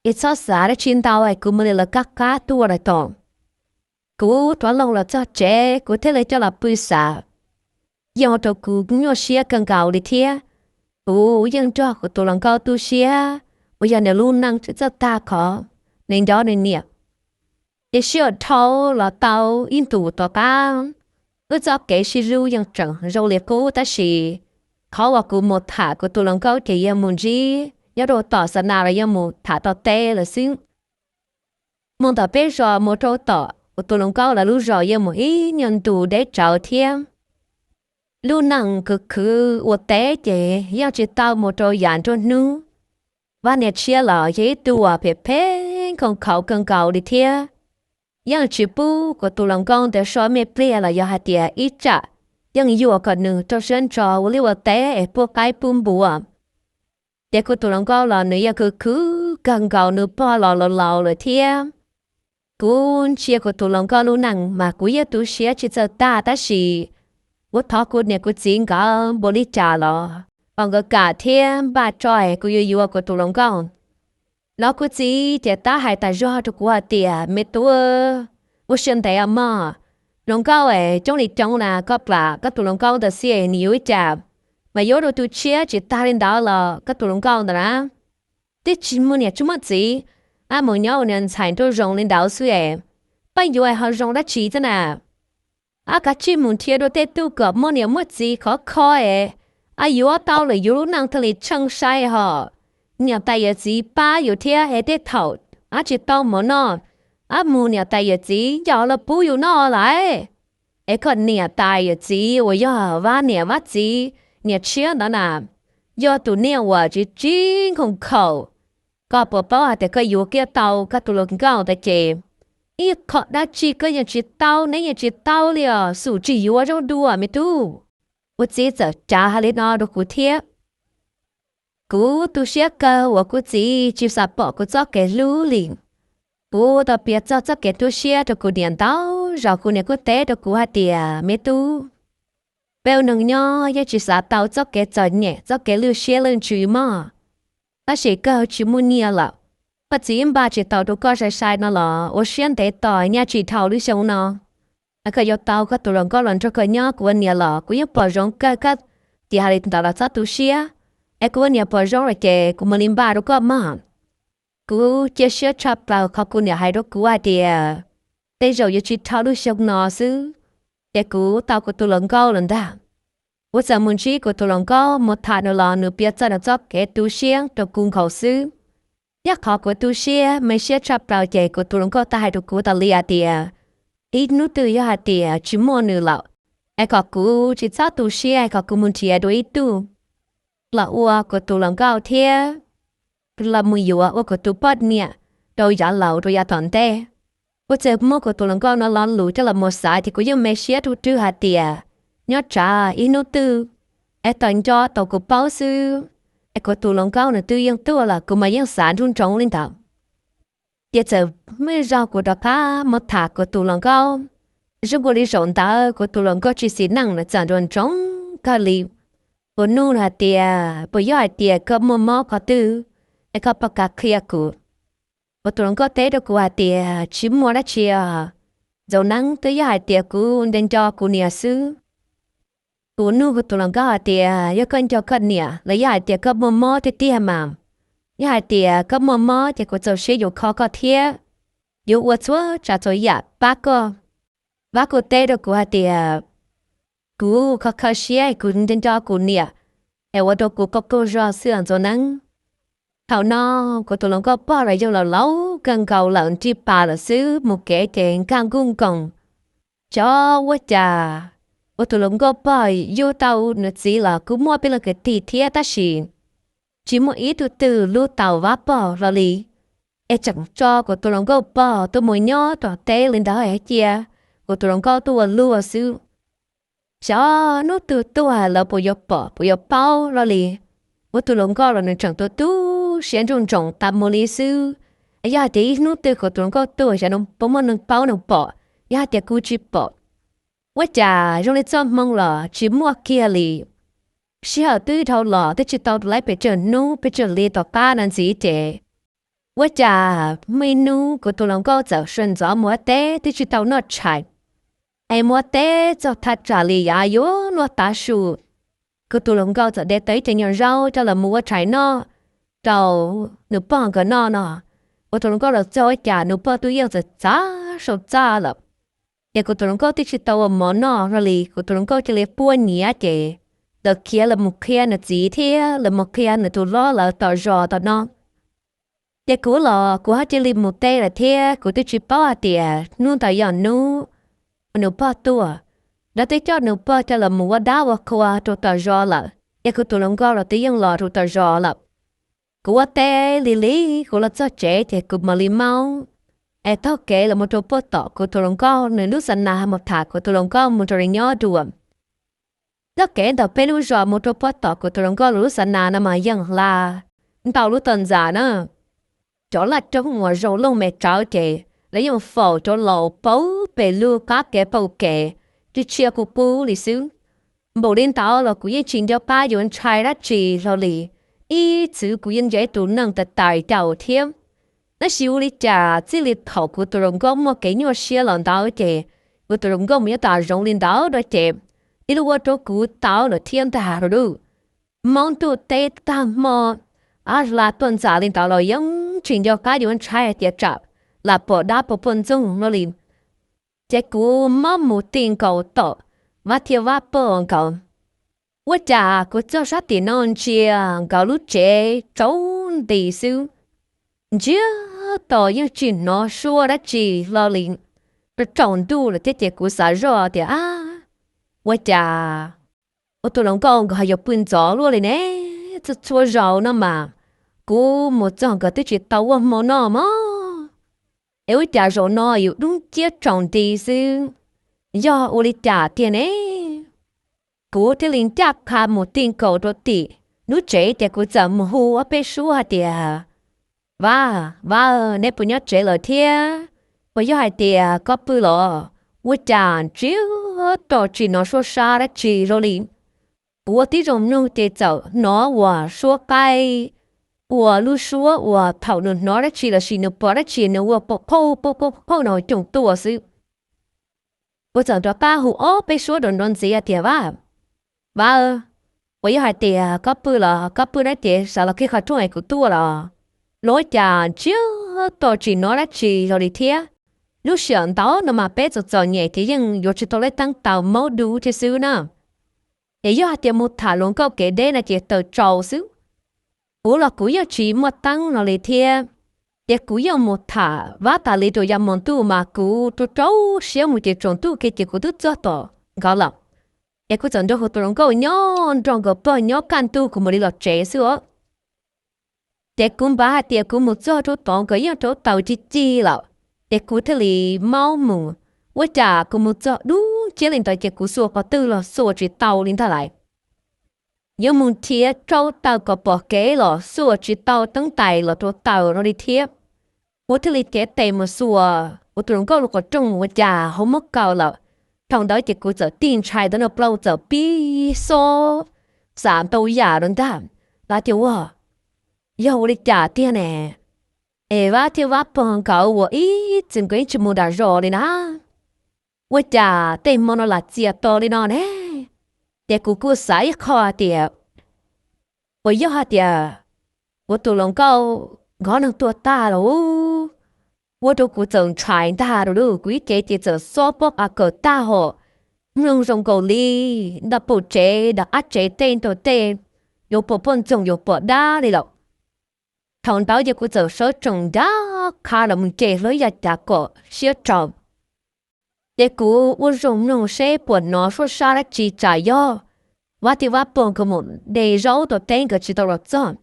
es txhob xav dab tsi ntau es kuv mam li lawv kab qab tuaj lawm tom. Kuv rov loo los txog tsev kuv thiaj li coj los pw xav, yeej ua rau kuv nyuaj siab kawg nkaus li thiab. Kuv yeej nrog kuv tus hluas nkauj tu siab uas yog nws lub neej tsis txawj tag qhov nws nco nws niam. Ces sij hawm dhau los tau ib ntus tom qab, wb txoj kev sib hlub yeej tseem zoo li qub tab sis qhov uas kuv mus tham kuv tus hluas nkauj ces yog mus ntsib nyob rau tom xa nas los yog mus tham tom teb lawm xwb. Mus ntawm peb zos mus rau tom kuv tus hluas nkauj lawv lub zos yeej mus ib nyuag ntu deb tsawv thiab. Lub neej khwv khwv ua teb ces yeej tsis tau mus rau yav nruab hnub. Vaj niam tshiab los yog ib tug uas phem phem nkhaus khaus kawg nkaus li thiab. Yeej tsis pub kuv tus hluas nkauj ntawd so me pliag los yog hais tias ib tsam yeej yuam kom nws rau siab ntso ua liaj ua teb es pub qaib pub npua. Ces kuv tus hluas nkauj los nws yeej khwv khwv kawg nkaus, nws pog los laus laus lawm thiab. Kuv ntsia kuv tus hluas nkauj lub neej mas kuv yeej tu siab tsis txawj tag tab sis kuv thov kuv niam kuv txiv nkawd npaum li cas los kom nkawd kam thiab npaj tso es kuv yuav yuav kuv tus hluas nkauj. Los kuv txiv ces tab hais tas zog rau kuv hais tias, me tub, ua siab ntev os mog, hluas nkauj es coob li coob na, koj plam koj tus hluas nkauj ntawd xwb es nws yuav ua cas, mas yuav rau tus tshiab tsis tag li ntawd los koj tus hluas nkauj ntawd na twb tsis muaj niam tsis muaj txiv, ab mus nyob ua niag ntxhais nraum zoov li ntawd xwb es, pab yuav es ho zoo dab tsi thiab na. Ab kav tsij mus nrhiav dua tej tug kom muaj niam muaj txiv khov kho es, ab yuav tau lawm yus lub neej thiaj li tsheej sai hos. Niam tais yawm txiv pab yus thiab es tej thaum ab tsis tau mov noj, ab mus niam tais yawm txiv yos los pub yus noj lawm. Es koj niam tais yawm txiv uas yog vab niam vab txiv niam tshiab ntawd na, yog tus niag uas tsis tsis nkhaus nkhaus. Koj puas paub hais tias koj yuav kiag tau koj tus hluas nkauj ntawd ces ib qho dab tsi koj yeej tsis tau, neb yeej tsis tau li os, xum tsis yuav zoo dua me tub. Kuv txiv txawm cav hais li no rau kuv thiab. Kuv tu siab kawg uas kuv txiv tsis xav pom kuv txoj kev hlub li. Kuv tau piav txog txoj kev tu siab rau kuv niam ntau zaus, kuv niam kuj teb rau kuv hais tias, me tub, peb ua neeg nyob yeej tsis xav tau txoj kev txom nyem, txoj kev lwj siab lwj ntsws mog. Tab sis koj tsis muaj nyiaj lawm, koj txiv npaj tsis tau rau koj sai sai no los ua siab ntev tos nyaj tsis dhau lub xyoo no. Es koj yuav tau koj tus hluas nkauj los nrog koj nyob, kuv ua niam los kuv yeej pom zoo kawg, koj txiv hais li ntawd los txhob tu siab. Es kuv ua niam pom zoo lawm ces kuv mam li npaj rau koj mog. Kuv cia siab tshaj plaws qhov kuv niam hais rau kuv hais tias tej zaum yuav tsis dhau lub xyoo no xwb, ces kuv tau kuv tus hluas nkauj lawm ntag. Kuv txawm mus ntsib kuv tus hluas nkauj mus tham nws los nws piav txog nws txoj kev tu siab rau kuv nkaus xwb. Yog qhov kuv tu siab me siab tshaj plaws ces kuv tus hluas nkauj tau hais rau kuv tas li hais tias ib hnub twg yog hais tias tsis muaj nws lawm, es kom kuv tsis txhob tu siab, es kom kuv mus nrhiav dua ib tug los ua kuv tus hluas nkauj thiab los mus yuav ua kuv tus poj niam rau yav laus rau yav tom ntej. Kuv txawm muab kuv tus hluas nkauj no lo lus coj los mus xav ces kuv yeej me siab rau rwg hais tias nyob tsam ib hnub twg es tos nco tau kuv paub xwb, es kuv tus hluas nkauj nws twb yeej tuaj lawm, kuv mas yeej xav nruj nroov li ntawd. Ces txawm muaj ib zaug kuv rov qab mus tham kuv tus hluas nkauj. Zoo nkaus li zaum ntawd kuv tus hluas nkauj tsis xis neej, nws txawm nruas ntsoov kawg li. Kuv nug hais tias puas yog hais tias koj muaj mob qhov twg, es koj puas kam qhia kuv? Kuv tus hluas nkauj teb rau kuv hais tias tsis muaj dab tsi os, Ntxoov Neeb, twb yog hais tias kuv nco nco kuv niam xwb. Kuv nug kuv tus hluas nkauj hais tias yog koj nco koj niam los yog hais tias koj muaj mob tiag tiag mas, yog hais tias koj muaj mob ces kuv txaus siab yuav kho koj thiab yuav ua txhua tsav txhua yam pab koj. Vab kuj teb rau kuv hais tias kuv kho kho siab, kuv nco nco kuv niam, es ua rau kuv qaug qaug zog xwb os Ntxoov Neeb. Thaum no kuv tus hluas nkauj pog los yog laus laus kawg nkaus lawm, nrig pas lawm xwb, mus kev ces nkag nkuj nkoos. Xyov ua cas kuv tus hluas nkauj pog yug tau nws txiv los kuj muaj peb leej kwv tij thiab tab sis tsis muaj ib tug twg hlub tau Vab pog hlo li. Es tseem tso kuv tus hluas nkauj pog tuaj mus nyob tom teb li ntawd, cia kuv tus hluas nkauj tuaj ua luag xwb. Xyov hnub twg tuag lawv puas yuav pom puas yuav paub hlo li. Kuv tus hluas nkauj los nws tseem tu tu siab ntsoov ntsoov tas mus li xwb. Yog hais tias ib hnub twg kuv tus hluas nkauj tuag, xyov puas muaj neeg paub neeg pom, yog hais tias kuv tsis pom, ua cas zoo li txoj hmoo los tsis muaj kiag li. Sij hawm twb dhau los twb tsis tau rau pes tsawg hnub pes tsawg hli tom qab no ntxiv ces ua cas muaj ib hnub kuv tus hluas nkauj txawm sawv ntxov mus ua teb twb tsis tau noj tshais. Es mus ua teb txog thaj tsam li yav yuav luag tav su, kuv tus hluas nkauj txawm de tau ib cev nyuag zaub coj los mus ua tshais noj rau nws pog nkawd noj no. Kuv tus hluas nkauj los txog ua cas nws pog twb yeej txawm txav saum txaj lawm. Ces kuv tus hluas nkauj twb tsis tau ua mov noj hlo li, kuv tus hluas nkauj cia li quaj nyiav ces lawv khiav los mus qhia nws txiv thiab los mus qhia nws tus hlob lawv tom zos tom no. Ces kuv los kuv ho cia li mus teb lawm thiab kuv twb tsis paub hais tias hnub ntawd yog hnub nws pog tuaj. Lawv twb coj nws pog coj los mus ua dab ua qhua rau tom zos lawm, ces kuv tus hluas nkauj los twb yeej los rau tom zos lawm. Kuv ua teb li li, kuv los txog tsev ces kuv mam li maub, es taug kev los mus rau puag tom kuv tus hluas nkauj nws lub xa nas mus tham kuv tus hluas nkauj mus rau li nyob dua. Txoj kev ntawm peb lub zos mus rau puag tom kuv tus hluas nkauj lub xa nas no mas yeej hla ntau lub toj ntxas na. Cov laj roob uas zoo looj me tsawv ces lawv yeej faus cov laus pauv pes lug qab kev pauv kev, tsis tshia kuv pub li xwb. Npaum li ntawd los kuv yeej tsis nco qab yuav ntshai dab tsi hlo li, ib txwm kuv yeej yog ib tus neeg tais tais caus thiab. Tab sis ua li cas txij li thaum kuv tus hluas nkauj muaj kev nyuaj siab los ntawd ces kuv tus hluas nkauj mus nyob tom hav zoov li ntawd no ces ib lub ua rau kuv tau lawm thiab ntag lauj. Maub ntuj teb tag hmo, hla toj ntxas li ntawd los yeej tsis nco qab yuav ntshai hais tias tsam lam pom dab pom poj ntxoog no li. Ces kuv mob mus ti nkaus tom Vab thiab Vab pog nkawd. Ua cas kuv txog sab tim no ntsia nkawd lub tsev tsaus nti xwb, ntsiag to yeej tsis hnov suab dab tsi hlo li. Tsaus ntuj lawm thiab ces kuv xav zoj tias, ab, ua cas ua tus hluas nkauj nkawd ho yuav pw ntxov luaj li ne? Txhua txhua zaus no mas kuv mus txog nkawd twb tsis tau ua hmo noj mog. Es ua cas zaum no yus dub nciab tsaus nti xwb, yog ua li cas tiag ne? Kuv thiaj li ncaj qha mus ti nkaus rau tim lub tsev ces kuv txawm mus hu ob peb suab hais tias, Vab, Vab, neb puas nyob tsev lawm thiab? Puas yog hais tias koj pw los? Ua cas ntsiag to tsis hnov suab sab dab tsi hlo li. Kuv ua tib zoo mloog ces txawm hnov uas suab qaib, ua lub suab uas thaum nws hnov dab tsi lossis nws pom dab tsi nws ua pom phauj pom phauj no coom tuaj xwb. Kuv txawm rov qab hu ob peb suab nrov nrov ntxiv tias, Vab, Vab, puas yog hais tias koj pw los? Koj pw na ces sawv los kiag qhov rooj es kuv tuaj los. Los ua cas ntsiag to tsis hnov dab tsi hlo li thiab. Lub sij hawm ntawd no mas peb txom txom nyem ces yeej yuav tsis tau lub teeb tau maub dub thiab xwb na. Ces yog hais tias mus tham hluas nkauj kev deb no ces tawm tsaus xwb. Kuv los kuv yeej tsis muaj teeb no li thiab, ces kuv yeej mus tham Vab tas li rau yav hmo ntuj mas kuv rau rau siab mus ces tsaus ntuj kiag ces kuv twb txog tom nkawd lawm. Ces kuv txawm nrog kuv tus hluas nkauj nyob nrog nkawd pog nyob kaj ntug kuv mam li los tsev xwb os. Ces kuv npaj hais tias kuv mus txog rau tod nkawd yeej rauv taws cig cig lawm, ces kuv thiaj li maub mus. Ua cas kuv mus txog dub nciab li ntawd ces kuv xuas qhov twg los xuas tsis tau li ntag lais. Yuav mus nrhiav rau taws kom pom kev los xuas tsis tau teeb tais los rau taws no li thiab. Kuv thiaj li cev tes mus xuas kuv tus hluas nkauj lub qhov rooj ua cas ho muab kaw lawm. Thaum ntawd ces kuv txawm tig ntshai ntawd no plaub txawm pib xob xav ntau yam rau ntag, lawv tias ua yog ua li cas tiag ne? Es Vab thiab Vab pog nkawd ua ib txwm nkawd yeej tsis mus nram zos li na, ua cas tej hmo no lam txias to li no ne? Ces kuv kuj xav ib qho tias, puas yog hais tias kuv tus hluas nkauj nkawd neeg tuag tag los? Ua rau kuv txawm ntshai ntag lauj, kuv ib ce ces txawm xob pob qa kawm tag hos mloog zoo nkaus li nram pem tsev nram qab tsev tej ntawd tej yuav pom poj ntxoog yuav pom dab li lawm. Thaum ntawd ces kuv txawm sawv tsees nrab qha los mus ces hlawv yaj cas kom siab rau. Ces kuv ua zoo mloog seb puas hnov suab sab dab tsi tsam yog Vab thiab Vab pog nkawd mus de zaub tom teb nkawd tsis tau los txog,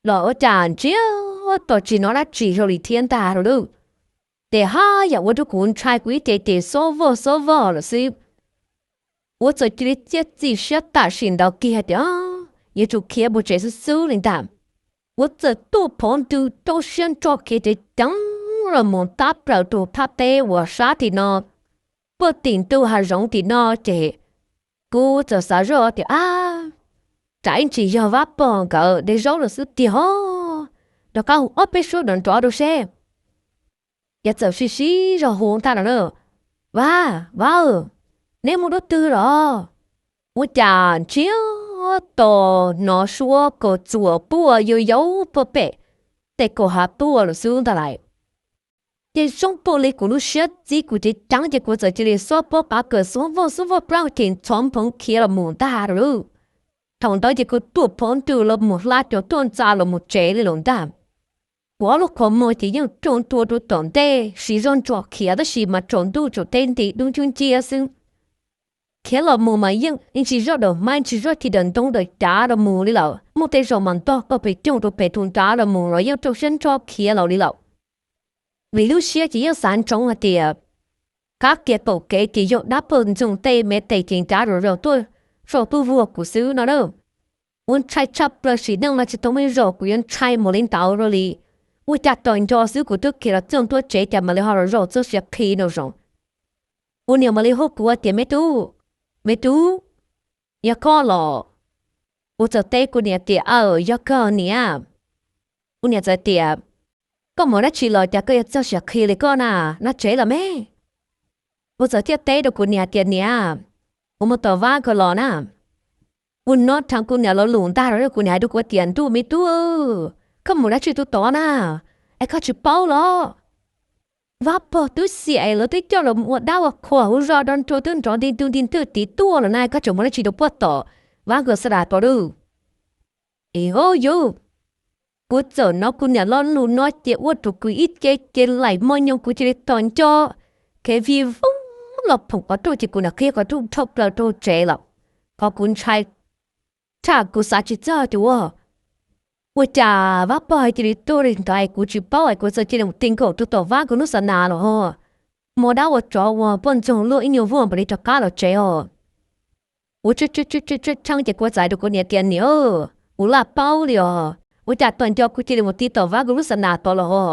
los ua cas ntsiag to tsis hnov dab tsi zoo li thiab ntag lauj. Ces haj yam ua rau kuv ntshai kuv ib ce ces xob vog xob vog lawm xwb. Kuv txawm cia li txiav txim siab tam sim ntawd kiag tias yuav tsum khiav mus tsev xwb xwb li ntag. Kuv txawm tuaj phov ntws rau siab ntso khiav ceev ceev los mus tab plaws rau thaj teb uas sab tim no, puag tim ntu hav zoov tim no ces kuv txawm xav zoj tias ab, tsam ib ntsis yog Vab pog nkawd de zaub lawm xwb tiag ho, rov qab hu ob peb suab nrov nrov rau seb. Ces txawm sib sib zog hu ntag los na, Vab, Vab, neb mus dab twg los? Ua cas ntsiag to hnov suab kaus txuas puag yau yau puag pem tej kaum hav puag lawm xwb ntag lauj. Ces zoo npaum li kuv lub siab txib kuv ceev ceev ces kuv txawm cia li xob pob qav kawm xob vog xob vog plaub ces ntxhov nphoov khiav los mus ntag lauj. Thaum ntawd ces kuv tuaj phov ntws los mus hla cov tuaj ntxa los mus tsev li lawm ntag. Kuv ob lub qhov muag ces yeej rau ntua rau tom ntej, siv zog ntso khiav tab sis mas tsaus ntuj tsaus teb nti dub nciab nciab xwb. Khiav los mus mas yeej ntsis zoj daws hmab ntsis zoj ci daws ntoo daws cav los mus li lawm, muaj tej zaum mas ntog qawj pes coog rau pem tus nrad los mus los yeej rau siab ntso khiav los li lawm. Vim lub siab ces yeej xav ntsoov hais tias qab kiag qaum kev ces yog dab pawg ntxoog tej me tes ces nrad zom zaws tuaj sau tuaj vuag kuv xwb no na. Kuv ntshai tshaj plaws sim neej no tsis tau muaj ib zaug kuv yuav ntshai mus li ntawd rau li. Ua cas tos nco xwb kuv twb khiav los txog ntua tsev cas mam li ho los zaum txoj sia qhi no zoo. Kuv niam mam li hu kuv tias, Me tub, me tub, yog koj los? Kuv txawm teb kuv niam tias, Aw, yog kawg niam. Kuv niam txawm tias, Koj mus dab tsi los cas koj yuav txog siav qhi li koj na, noj tsev los me? Kuv txawm thiaj teb rau kuv niam tias, Niam, kuv mus tom Vab nkawd los na. Kuv hnov dheev kuv niam lo lus ntag los kuv niam hais rau kuv tias, Ntuj me tub, koj mus dab tsi tuaj tod na, es koj tsis paub los? Vab pog twb xiam es lawv twb coj los ua dab ua qhua hauv zos, nrov nrov twb nrov nti ntwj nti ntwj tiv tuaj los na, koj tseem mus dab tsi rau puag tom Vab nkawd xa das tod lauj? Es ho yus, kuv txawm hnov kuv niam lo lus no ces ua rau kuv ib ce ces laim mos nyoos kuv cia li tos nco, kev vij voog los phoom qhov rooj ces kuv niam qhib qhov rooj dhau plaws rau tsev lawm. Qhov kuv ntshai tshaj kuv xav tsis txog tias ua, ua cas Vab pog cia li tuaj li ntawd kuv tsis paub es kuv txawm cia li mus ti nkaus rau tom Vab nkawd lub xa nas los ho. Muaj dab ua tsov uas poj ntxoog luaj ib nyuag vuag npaum li rov qab los tsev os. Kuv tshee ces kuv txawm hais rau kuv niam tias, Niam, kuv laj paub li os, ua cas tos nco kuv cia li mus ti tom Vab nkawd lub xa nas tod los ho.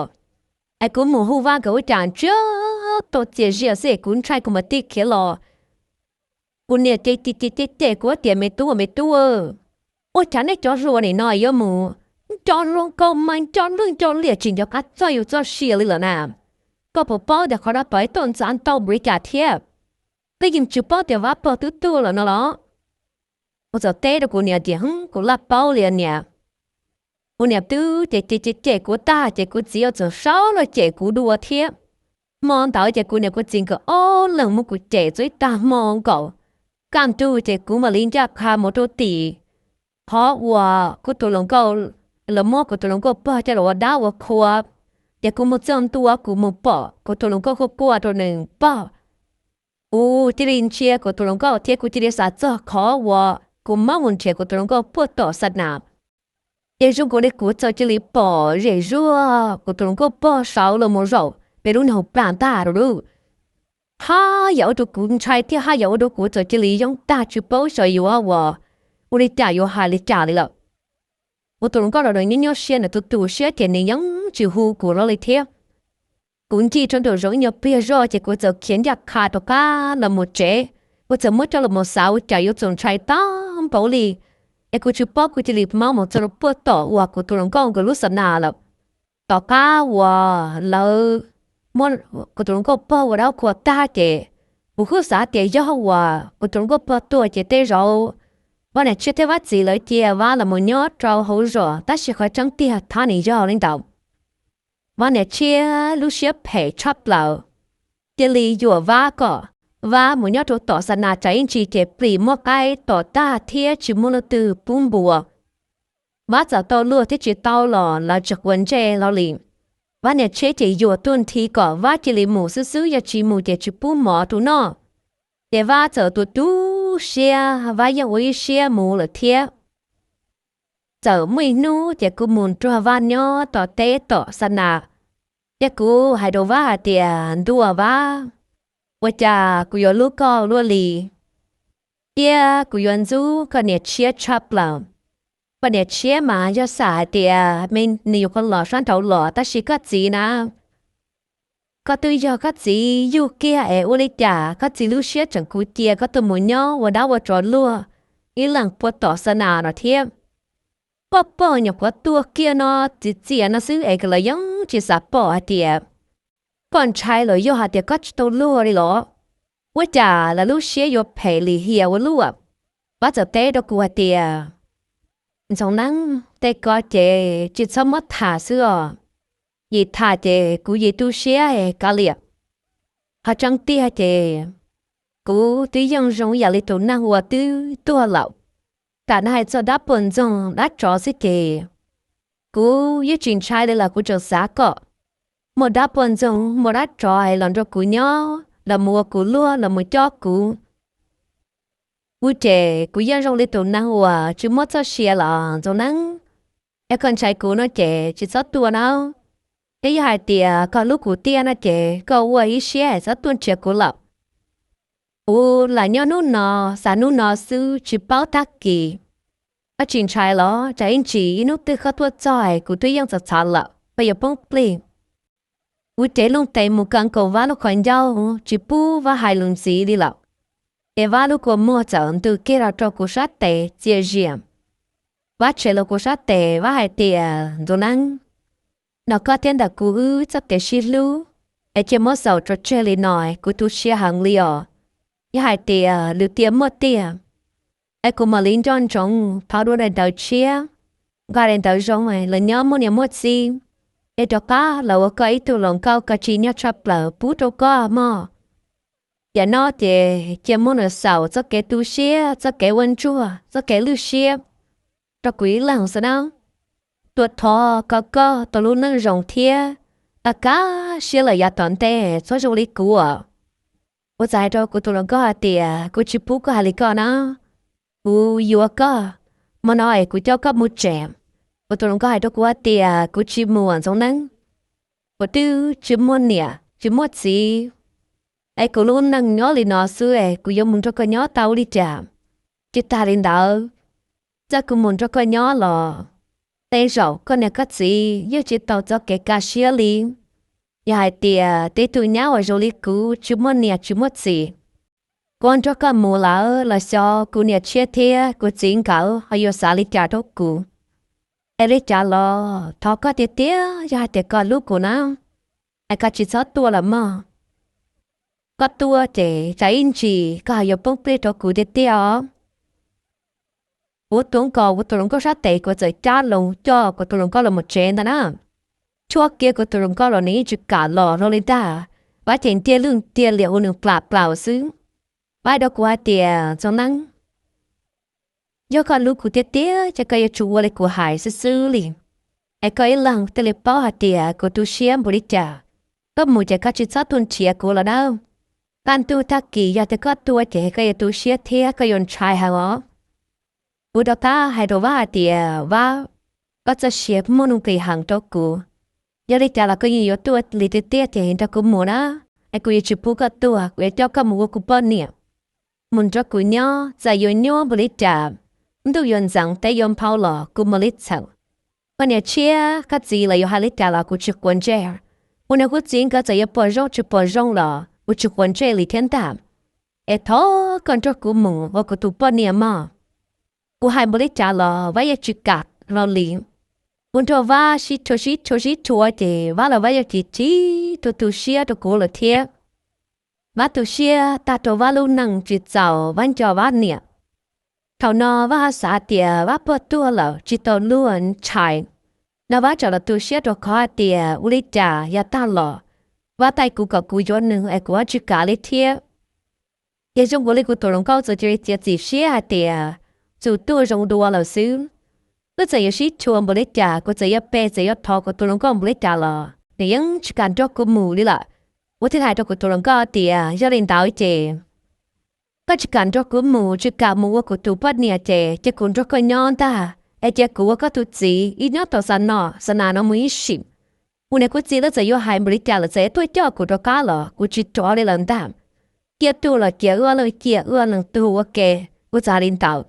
Es kuv mus hu Vab nkawd ua cas ntsiag to txias zias xwb es kuv ntshai kuv mam ti khiav los. Kuv niam ces cem cem cem kuv tias, Me tub, me tub, ua cas nej cov hluas nim no yuav mus nco hluas nkauj mas nco lwj nco liam tsis nco qab txog yus txoj sia li lawm na? Koj puas paub tias qhov no pom ib toj ntxas ntau npaum li cas thiab? Koj yeej tsis paub tias Vab pog twb tuaj lawm no los? Kuv txawm teb rau kuv niam tias, Kuv laj paub li niam. Kuv niam twb cem cem cem cem kuv tag ces kuv txiv txawm sawv los cem kuv dua thiab. Hmo ntawd ces kuv niam kuv txiv nkawd ob leeg muab kuv cem txog ib tag hmo nkaus. Kaj ntug ces kuv mam li ncaj qha mus rau tim qhov uas kuv tus hluas nkauj, lawv muab kuv tus hluas nkauj pog coj los ua dab ua qhua. Ces kuv mus txog ntua kuv mus pom kuv tus hluas nkauj kuj quaj rau nws pog. Kuv cia li ntsia kuv tus hluas nkauj thiab kuv cia li xav txog qhov uas kuv mab mus nrhiav kuv tus hluas nkauj puag tom xa nas. Ces zoo nkaus li kuv txawm cia li pom zem zuag kuv tus hluas nkauj pog sawv los mus zaum pem lub niag hauv plag ntag lauj. Haj yam ua rau kuv ntshai thiab haj yam ua rau kuv txawm cia li yoob tag tsis paub xyov yuav ua, ua li cas yuav hais li cas li lawm. Kuv tus hluas nkauj los nws nyob nyob siab nws tu tu siab ces nws yeej tsis hu kuv los li thiab. Kuv ncig rau nraum zoov ib nyuag pliag zoj ces kuv txawm khiav ncaj qha rov qab los mus tsev. Kuv txawm muab coj los mus xav ua cas yuav txaus ntshai tag npaum li, es kuv tsis paub kuv cia li mab mus txog rau puag tom uas kuv tus hluas nkauj nkawd lub xa nas lawm. Tom qab uas lawv muab kuv tus hluas nkauj pog ua dab qhua tag ces kuv kuj xav tias yog uas kuv tus hluas nkauj pog tuag ces tej zaum Vaj niam tshiab thiab Vaj txiv lawv cia Vaj los mus nyob rau hauv zos, tab sis qhov tseeb tiag thab nws yog li ntawd. Vaj niam tshiab lub siab phem tshaj plaws, cia li yuam Vaj kom Vaj mus nyob rau tom xa nas tsam ib ntsis ces plis muab qaib tom tag thiab tsis muaj leej twg pub npua. Vab txawm tau luag thiab tsis tau los lawv tsis quav ntsej hlo li. Vab niam tshiab ces yuam tuaj nthi kom Vab cia li mus xwb xwb, yog tsis mus ces tsis pub mov rau noj. Ces Vab txawm tu tu siab, Vab yeej ua ib siab mus lawm thiab. Txawm muaj ib hnub ces kuv mus nrog Vab nyob tom teb tom xa nas, ces kuv hais rau Vab hais tias, Ntuj aw Vab, ua cas kuv yuav hlub koj luaj li, thiab kuv yuav ntxub koj niam tshiab tshaj plaws. Koj niam tshiab mas yog xam hais tias me nws yuav qhuav los sab nraud los, tab sis koj txiv na, koj twb yog koj txiv yug kiag es ua li cas koj txiv lub siab tseem kuv cia koj tuaj mus nyob ua dab ua tsov luag ib leeg puag tom xa nas no thiab. Koj poj nyuam qhuav tuaj kiag no txiv txias no xwb es lawv yeej tsis xav pom hais tias koj ntshai los yog hais tias koj tsis tau luag li los? Ua cas lawv lub siab yuav phem lim hiam ua luaj? Vab txawm teb rau kuv hais tias, Ntxoov Neeb, tej ko ces tsis txhob muab tham xwb os. Yim tham ces kuv yim tu siab es kav liam. Qhov tseeb tiag ces kuv twb yeej zoo yam li tus neeg uas twb tuag lawm. Tam no hais txog dab puag ntxoog dab tsov xwb ces kuv yeej tsis ntshai li los kuv tseem xav kom muaj dab puag ntxoog muaj dab tsov los nrog kuv nyob, los mus ua kuv luag, los mus cob kuv. Kuv ces kuv yeej zoo li tus neeg uas tsis muaj txoj sia los Ntxoov Neeb, yog koj ntshai kuv no ces tsis txhob tuaj na. Thiab yog hais tias koj hlub kuv tiag no ces koj ua ib siab es txhob tuaj nrhiav kuv lawm. Kuv lam nyob hnub no, xav hnub no xwb tsis paub tag kis. Koj tsis ntshai los? Tsam ib ntsis ib hnub twg koj tuaj txog es kuv twb yeej txom txom lawm, koj yuav poob plig. Kuv cev loo tes mus kaw nkaus Vab lub qhov ncauj tsis pub Vab hais lus ntxiv li lawm. Ces Vab lub kua muag txawm ntws kiag los rau kuv sab tes txias zias. Vab tshem los kuv sab tes, Vab hais tias, Ntxoov Neeb, no koj thiab ntawm kuv wb txoj kev sib hlub es cia muab xaus tso tseg li no, kuv tu siab heev li os. Yog hais tias lwm tiam muaj tiag es kuv mam li nco ntsoov thov dua daim ntawv tshiab, nqa daim ntawv zoo los nyob muaj niam muaj txiv, es rov qab los ua koj ib tug hluas nkauj koj tsim nyog tshaj plaws pub rau koj mog. Yam no ces cia muab nws xaus txoj kev tu siab, txoj kev ua ntsuag, txoj kev lwj siab rau kuv ib leeg xwb na. Tuaj thov kom koj tau lub neej zoo thiab, a, kaj siab lawm yav tom ntej txhob zoo li kuv. Kuv txawm hais rau kuv tus hluas nkauj hais tias, Kuv tsis pub koj hais li ko na, kuv yuav koj, hmo no es kuv coj koj mus tsev. Kuv tus hluas nkauj hais rau kuv hais tias, Kuv tsis mus Ntxoov Neeb, kuv twb tsis muaj niam tsis muaj txiv, es kuv lub neej nyob li no xwb es kuv yuav mus nrog koj nyob tau li cas? Tsis tas li ntawd, txawm kuv mus nrog koj nyob los tej zaum koj niam koj txiv yeej tsis tau txoj kev kaj siab li. Yog hais tias tib tug nyab uas zoo li kuv tsis muaj niam tsis muaj txiv, kuv nrog koj mus lawm los xyov kuv niam tshiab thiab kuv txiv nkawd ho yuav xav li cas rau kuv. Es li cas los thov koj tiag tiag, yog hais tias koj hlub kuv na, es koj tsis txhob tuaj lawm mog. Koj tuaj ces tsam ib ntsis koj ho yuav poob plig rau kuv tiag tiag os. Kuv tuav nkaus kuv tus hluas nkauj sab tes, kuv txawm cab loo coj kuv tus hluas nkauj los mus tsev ntag na. Tshuab kiag kuv tus hluas nkauj los nws yeej tsis kam los hlo li ntag. Vab ces ntiag lwj ntiag liam ua nws plam plaws xwb. Vab hais rau kuv hais tias, Ntxoov Neeb, yog koj hlub kuv tiag tiag ces koj yuav tsum ua li kuv hais xwb xwb li, es koj ib leeg thiaj li paub hais tias kuv tu siab npaum li cas. Koj mus ces koj tsis txhob tuaj nrhiav kuv lawm nawb. Kaj ntug tag kis yog tias koj tuaj ces koj yuav tu siab thiab koj yuav ntshai heev os. Kuv rov qab hais rau Vab hais tias, Vab, koj txoj sia muaj nuj nqis heev rau kuv. Yog li cas los koj yeej yuav tuaj li tiag tiag ces nrog kuv mus na, es kuv yuav tsis pub koj tuag, kuv yuav coj koj mus ua kuv poj niam, mus nrog kuv nyob, txawm yuav nyuaj npaum li cas, ntuj yuav ntxeev teb yuav nphau los kuv mam li txheem. Koj niam tshiab koj txiv lawv yuav hais li cas los kuv tsis quav ntsej. Kuv niam kuv txiv nkawd txawm yuav pom zoo tsis pom zoo los kuv tsis quav ntsej li thiab ntag. Es thov koj nrog kuv mus ua kuv tus poj niam mog. Kuv hais npaum li cas los Vab yeej tsis kam hlo li. Kuv nrog Vab sib rhuav sib rhuav sib rhuav ces Vab los Vab yeej chim chim tu tu siab rau kuv lawm thiab. Vab tu siab tag rau Vab lub neej tsis txaus Vab nco Vab niam. Thaum no Vab ho xav tias Vab pog tuag lawm tsis tau luag ntshai. No Vab tseem los tu siab rau qhov hais tias ua li cas yav tag los Vab taij kuv kom kuv yuav nws es kuv ho tsis kam li thiab. Ces zoo nkaus li kuv tus hluas nkauj txawm cia li txiav txim siab hais tias txum tuaj zoo dua lawm xwb. Wb txawm yuav sib chua npaum li cas, kuv txawm yuav pe txawm yuav thov kuv tus hluas nkauj npaum li cas los nws yeej tsis kam nrog kuv mus li lawm. Kuv thiaj hais rau kuv tus hluas nkauj tias yog li ntawd ces koj tsis kam nrog kuv mus, tsis kam mus ua kuv tus poj niam ces cia kuv nrog koj nyob ntag, es cia kuv ua koj tus txiv wb nyob tau xa no xa nas no mus ib sim. Kuv niam kuv txiv lawv txawm yuav hais npaum li cas lawv txawm tuaj coj kuv rov qab los kuv tsis rov li lawm ntag. Cia tuag los cia wb ob leeg, cia wb ob leeg tuag ua ke. Kuv txawm hais li ntawd.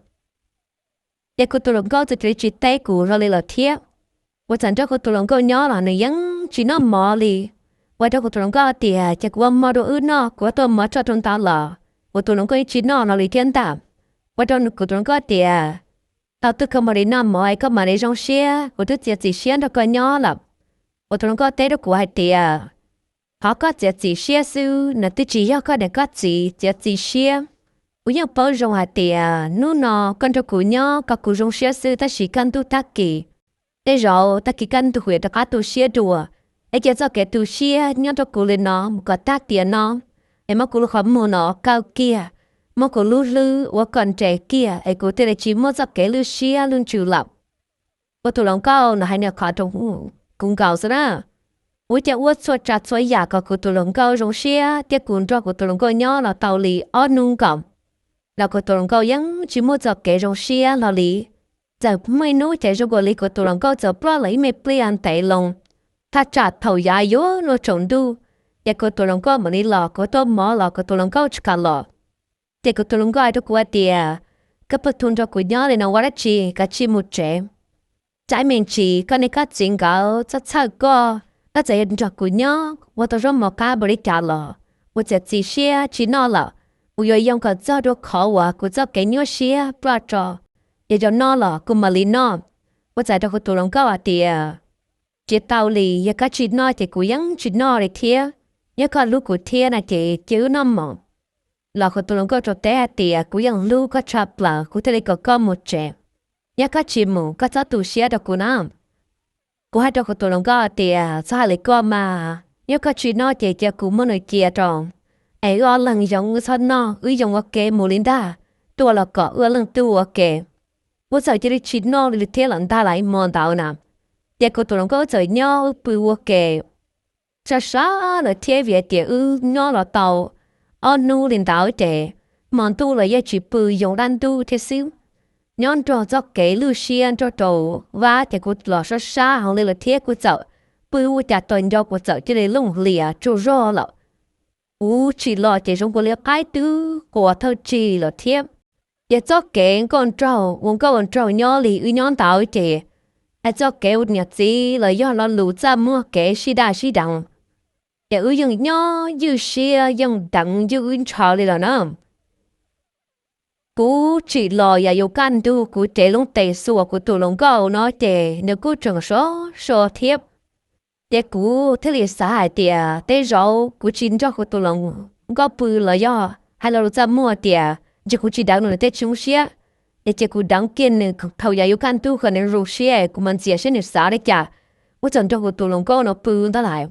Ces kuv tus hluas nkauj txawm cia li tsis teb kuv hlo li lawm thiab. Kuv txawm nrog kuv tus hluas nkauj nyob los nws yeej tsis noj mov li. Kuv hais rau kuv tus hluas nkauj tias cia kuv ua hmo rau wb noj, kuv tuaj mov tso rau ntawd los kuv tus hluas nkauj yeej tsis noj hlo li thiab ntag. Kuv hais rau kuv tus hluas nkauj tias tau twg koj mam li noj mov es koj mam li zoo siab, kuv twb txiav txim siab nrog koj nyob lawm. Kuv tus hluas nkauj teb rau kuv hais tias qhov koj txiav txim siab xwb, nws twb tsis yog koj niam koj txiv txiav txim siab. Kuv yeej paub zoo hais tias hnub no koj nrog kuv nyob kom kuv zoo siab xwb, tab sis kaj ntug tag kis, tej zaum tag kis kaj ntug kuv yuav rov qab tu siab dua. Es cia txoj kev tu siab nyob rau kuv li no mus kom tag tiam no, es muab kuv lub qhov muag no kaw kiag, muab kuv lub hlwb ua kom nres kiag es kuv thiaj li tsis muaj txoj kev lwj siab lwj ntsws lawm. Kuv tus hluas nkauj nws hais nws qhov rau kuv nkaus xwb na. Kuv cia ua txhua tsav txhua yam kom kuv tus hluas nkauj zoo siab thiab kuv nrog kuv tus hluas nkauj nyob los tau li ob hnub nkaus los kuv tus hluas nkauj yeej tsis muaj txoj kev zoo siab hlo li. Txawm muaj ib hnub ces zoo nkaus li kuv tus hluas nkauj txawm ploj lawm ib me pliag ntev loo. Thaj tsam thaum yav yuav luag tsaus ntuj, ces kuv tus hluas nkauj mam li los, kuv tuaj mov los kuv tus hluas nkauj tsis kam los. Ces kuv tus hluas nkauj hais rau kuv hais tias koj pheej tuaj nrog kuv nyob li no ua dab tsi, kav tsij mus tsev. Tsam ib me ntsis koj niam koj txiv nkawd txhob txhawj koj, koj txawm yuav nrog kuv nyob ua tau zaub mov qab npaum li cas los kuv txiav txim siab tsis noj lawm. Kuv yuav yoo kom txog rau qhov uas kuv txoj kev nyuaj siab ploj tso. Yog yuav noj los kuv mam li noj. Kuv txawm hais rau kuv tus hluas nkauj hais tias tsis tau li, yog koj tsis noj ces kuv yeej tsis noj li thiab. Yog koj hlub kuv thiab no ces cia wb noj mov. Los kuv tus hluas nkauj rau teb hais tias kuv yeej hlub koj tshaj plaws, kuv thiaj li kom koj mus tsev. Yog koj tsis mus koj txhob tu siab rau kuv na. Kuv hais rau kuv tus hluas nkauj hais tias txhob hais li koj mas, yog koj tsis noj ces cia kuv muab nws cia rau, es wb ob leeg yoo wb txhob noj, wb yoo ua ke mus li ntag, tuaj los kom wb ob leeg tuaj ua ke. Kuv txawm cia li tsis noj li thiab lawm ntag lais hmo ntawd na. Ces kuv tus hluas nkauj wb txawm nyob wb pw ua ke sab sab lawm thiab vim hais tias wb nyob los tau ob hnub li ntawd ces hmo ntuj los yeej tsis pw, yoo dab ntub thiab xwb. Nyob nrog txoj kev lwj siab nrog rau Vab ces kuv los sab sab heev li lawm thiab kuv txawm pw ua cas tos nco kuv txawm cia li looj hlias tsaug zog lawm. Kuv tsim los ces zoo nkaus li qaib twb quas thawj tsig lawm thiab. Ces txoj kev nkauj nraug ua nkauj ua nraug nyob li wb nyob ntawd ces, es txoj kev ua niam txiv los yog lo lus txaj muag kev sib daj sib deev, ces wb yeej nyob ywj siab yeej deev ywj wb ntshaw li lawm na. Kuv tsim los yam yuav kaj ntug kuv cev lub tes xuas kuv tus hluas nkauj no ces nws kuj tseem sov so thiab. Ces kuv thiaj li xav hais tias tej zaum kuv tsis nrog kuv tus hluas nkauj pw los yog hais lo lus txaj muag tias ntshe kuv tsis deev nws tej tshoob siab, es cia kuv deev kiag nws thaum yam yuav kaj ntug kom nws zoo siab kuv mam ntxias seb nws xav li cas. Kuv txawm nrog kuv tus hluas nkauj no pw ntag lais.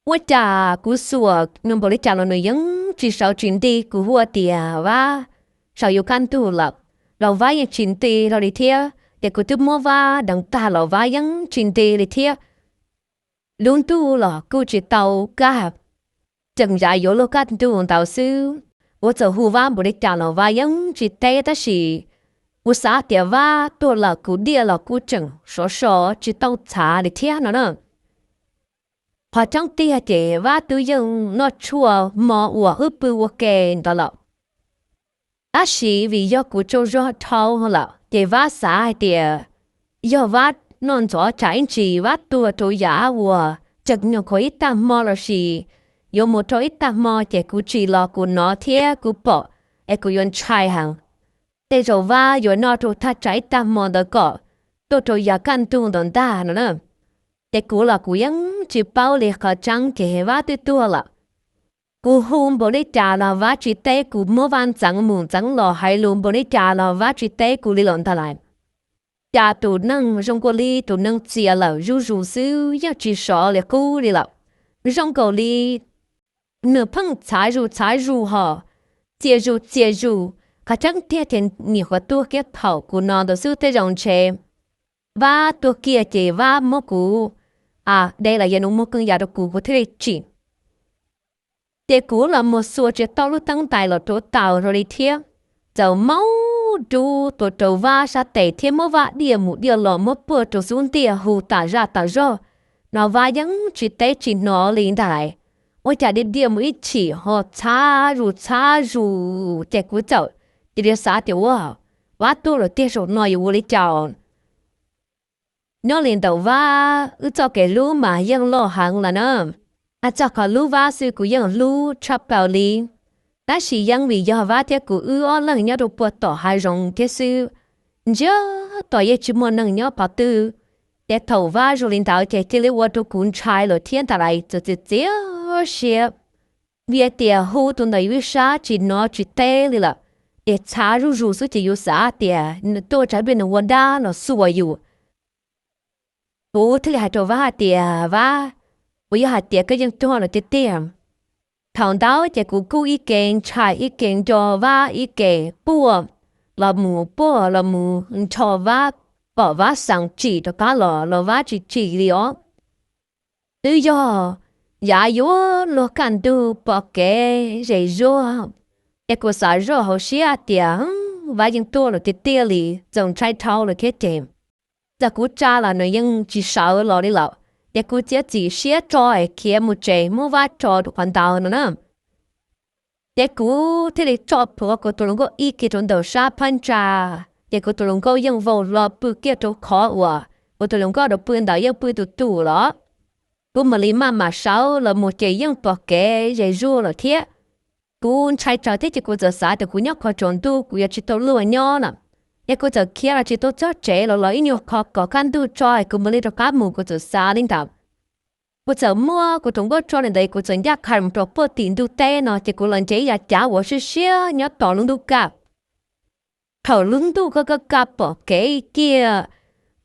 Ua cas kuv xuas nws npaum li cas los nws yeej tsis sawv tsis nti, kuv hu tias Vab, sawv yuav kaj ntug lawm, los Vab yeej tsis nti hlo li thiab, ces kuv twb muab Vab deev tag los Vab yeej tsis nti li thiab. Lub ntuj los kuj tsis tau kaj, tseem yam yuav luag kaj ntug ntawd xwb. Kuv txawm hu Vab npaum li cas los Vab yeej tsis teb, tab sis kuv xav tias Vab tuag lawm kuv diaj los kuj tseem sov so tsis tau txhav li thiab no na. Qhov tseeb tiag ces Vab twb yeej noj tshuaj hmo uas wb pw ua ke ntawd lawm, tab sis vim yog kuv tsaug zog dhau lawm ces Vab xav hais tias yog Vab noj ntxov tsam ib ntsis Vab tuag rau yam uas tseem nyuam qhuav ib tag hmo lossis yuav mus rau ib tag hmo ces kuv tsim los kuv hnov thiab kuv pom es kuv yuav ntshai heev. Tej zaum Vab yuav noj rau thaj tsam ib tag hmo ntawd kom tuaj rau yam kaj ntug ntawd ntag no na. Ces kuv los kuv yeej tsis paub li, qhov tseeb ces Vab twb tuag lawm. Kuv hu npaum li cas los Vab tsis teb, kuv muab Vab ntxeev mus ntxeev los, hais lus npaum li cas los Vab tsis teb kuv li lawm ntag lais. Cas tus neeg zoo nkaus li tus neeg txias lawm zuj zus xwb yeej tsis sov li qub li lawm. Zoo nkaus li nws pheej txhav zus txhav zus hos txias zus txias zus. Qhov tseeb tiag ces nyuam qhuav tuag kiag thaum kuv no ntawd xwb, tej zaum ntshe Vab tuag kiag ces Vab muab kuv de los yog nws muag kawg yas rau kuv, kuv thiaj li tsim. Ces kuv los mus xuas tsis tau lub teeb ntais los rau taus rau li thiab. Txawm maub dub tua rau Vab sab tes thiab muab Vab diaj mus diaj los, muab puag rau xub ntiag hu tas zaj tas zog, no Vab yeej tsis teb tsis hnov li ntag. Ua cas diaj diaj mus ib chim ho txhab zus txhab zus, ces kuv txawm cia li xav tias ua, Vab tuag lawm tiag, zaum no yuav ua li cas? Nyob li ntawm Vab, wb txoj kev hlub mas yeej loj heev lawm na. Hais txog qhov hlub Vab xwb kuv yeej hlub tshaj plaws li. Tab sis yeej vim yog Vab thiab kuv wb ob leeg nyob rau puag tom hav zoov thiab xwb, ntsiag to yeej tsis muaj neeg nyob qhov twg. Ces thaum Vab zoo li ntawd ces cia li ua rau kuv ntshai lawm thiab ntag lauj. Txawm txiav txiav siab, vim tias hu tus ntawm yus ib sab tsis hnov tsis teb li lawm, ces txhab zuj zus xwb ces yus xav tias nws tuaj tsam pliag nws ua dab los xuas yus. Kuv thiaj li hais rau Vab hais tias, Vab, puas yog hais tias koj yeej tuag lawm tiag tiag? Thaum ntawd ces kuv kuj ib ke ntshai ib ke nco Vab ib ke, puag los mus puag los mus nrho Vab, kom Vab xeev tsim rov qab los los Vab tsis tsim li os. Twb yog yav yuav luag kaj ntug pom kev zes zuag, ces kuv xav zoj hauv siab tias Vab yeej tuag lawm tiag tiag li, txaus ntshai dhau lawm thiab ces txawm kuv tsa los nws yeej tsis sawv los li lawm. Ces kuv txiav txim siab tso es khiav mus tsev muab Vab tso rau qhov ntawd no na. Ces kuv thiaj li tso plhuav kuv tus hluas nkauj ib ke rau ntawm sab phab ntsa, ces kuv tus hluas nkauj yeej vau hlo pw kiag rau qhov uas kuv tus hluas nkauj rau pw ntawd yeej pw tus tus los. Kuv mam li maj mam sawv los mus ces yeej pom kev zes zuag lawm thiab. Kuv ntshai tsawv thiab ces kuv txawm xav tias kuv nyob qhov tsaus ntuj kuv yuav tsis tau luag nyob lawm. Ces kuv txawm khiav los tsis tau txog tsev los los ib nyuag qho kom kaj ntug tso es kuv mam li rov qab mus, kuv txawm xav li ntawd. Kuv txawm muab kuv tus nkauj tso li ntawd, kuv txawm ncaj qha mus rau puag tim ntug teb no, ces kuv los nce ib yav cav uas siab siab nyob tom lub ntuj kaj. Thaum lub ntuj kaj kaj kaj pom kev kiag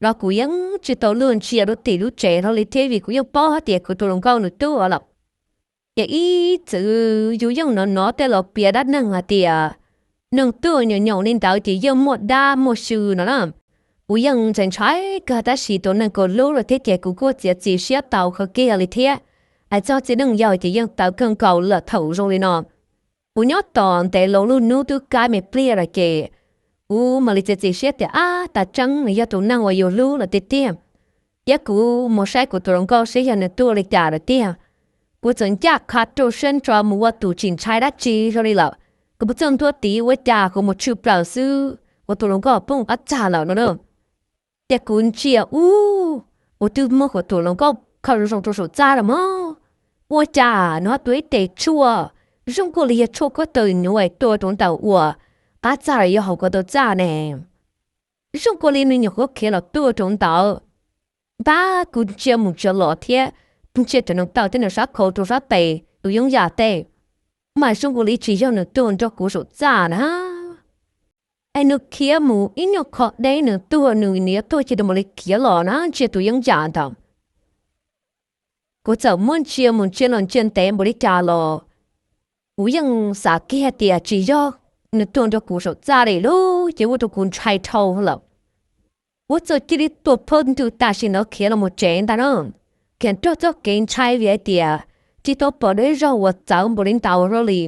los kuv yeej tsis tau luag ntsia rau tim lub tsev hlo li thiab, vim kuv yeej paub hais tias kuv tus hluas nkauj nws tuag lawm. Ces ib txwm yus yeej hnov hnov tej laus piav dab neeg hais tias neeg tuag nyoos nyoos li ntawd ces yeej muaj dab muaj xyw no na. Kuv yeej ntshai ntshai kawg tab sis tus neeg kuv hlub lawm thiab ces kuv kuj txiav txim siab tau kawg kiag li thiab. Hais txog txiv neej yau ces yeej tawv kawg nkaus lawm thaum zoo li no. Kuv nyob tos ntev los lub hnub twb kaj me pliag lawm ces kuv mam li txiav txim siab tias ab, tas tseeb nws yog tus neeg uas yus hlub lawm tiag tiag. Thiab kuv mus saib kuv tus hluas nkauj seb yog nws tuag li cas lawm tiag. Kuv txawm ncaj qha rau siab ntso mus ua tus tsis ntshai dab tsi zoo li lawm. Kuv mus txog ntua tid ua cas kuv mus tshwm plaws xwb kuv tus hluas nkauj poob qab txaj lawm no na. Ces kuv ntsia ub, kuv twb muab kuv tus hluas nkauj kho zoo zoo rau saum txaj lawm mog. Ua cas nws ho tuav ib tes tshuaj zoo nkaus li yog tshuaj khaub taws nyuv tua rau ntawm uas qab txaj los yog hauv ko taw txaj ne. Zoo nkaus li nws nyuam qhuav khiav los tuaj rau ntawd. Npab kuv ntsia mus ntsia los thiab ntsia cov nws taw thiab nws sab khau rau sab tes tus yooj yam tej, mas zoo nkaus li tsis yog nws tuag nrog kuv saum txaj na. Es nws khiav mus ib nyuag qho deb nws tuag, nws nws yuav tuag cia li mus li khiav los na, ntsia tus yooj yam ntawd. Kuv txawm muab ntsia mus ntsia los ntsia ntev npaum li cas los kuv yeej xav kiag tias tsis yog nws tuag nrog kuv saum txaj li lauj, ces ua rau kuv ntshai dhau lawm. Kuv txawm cia li tua phab ntws tam sim ntawd khiav los mus tsev ntag na. Khiav nrog txoj kev ntshai vim hais tias tsis tau pom dua ib zaug uas txawv npaum li ntawd hlo li.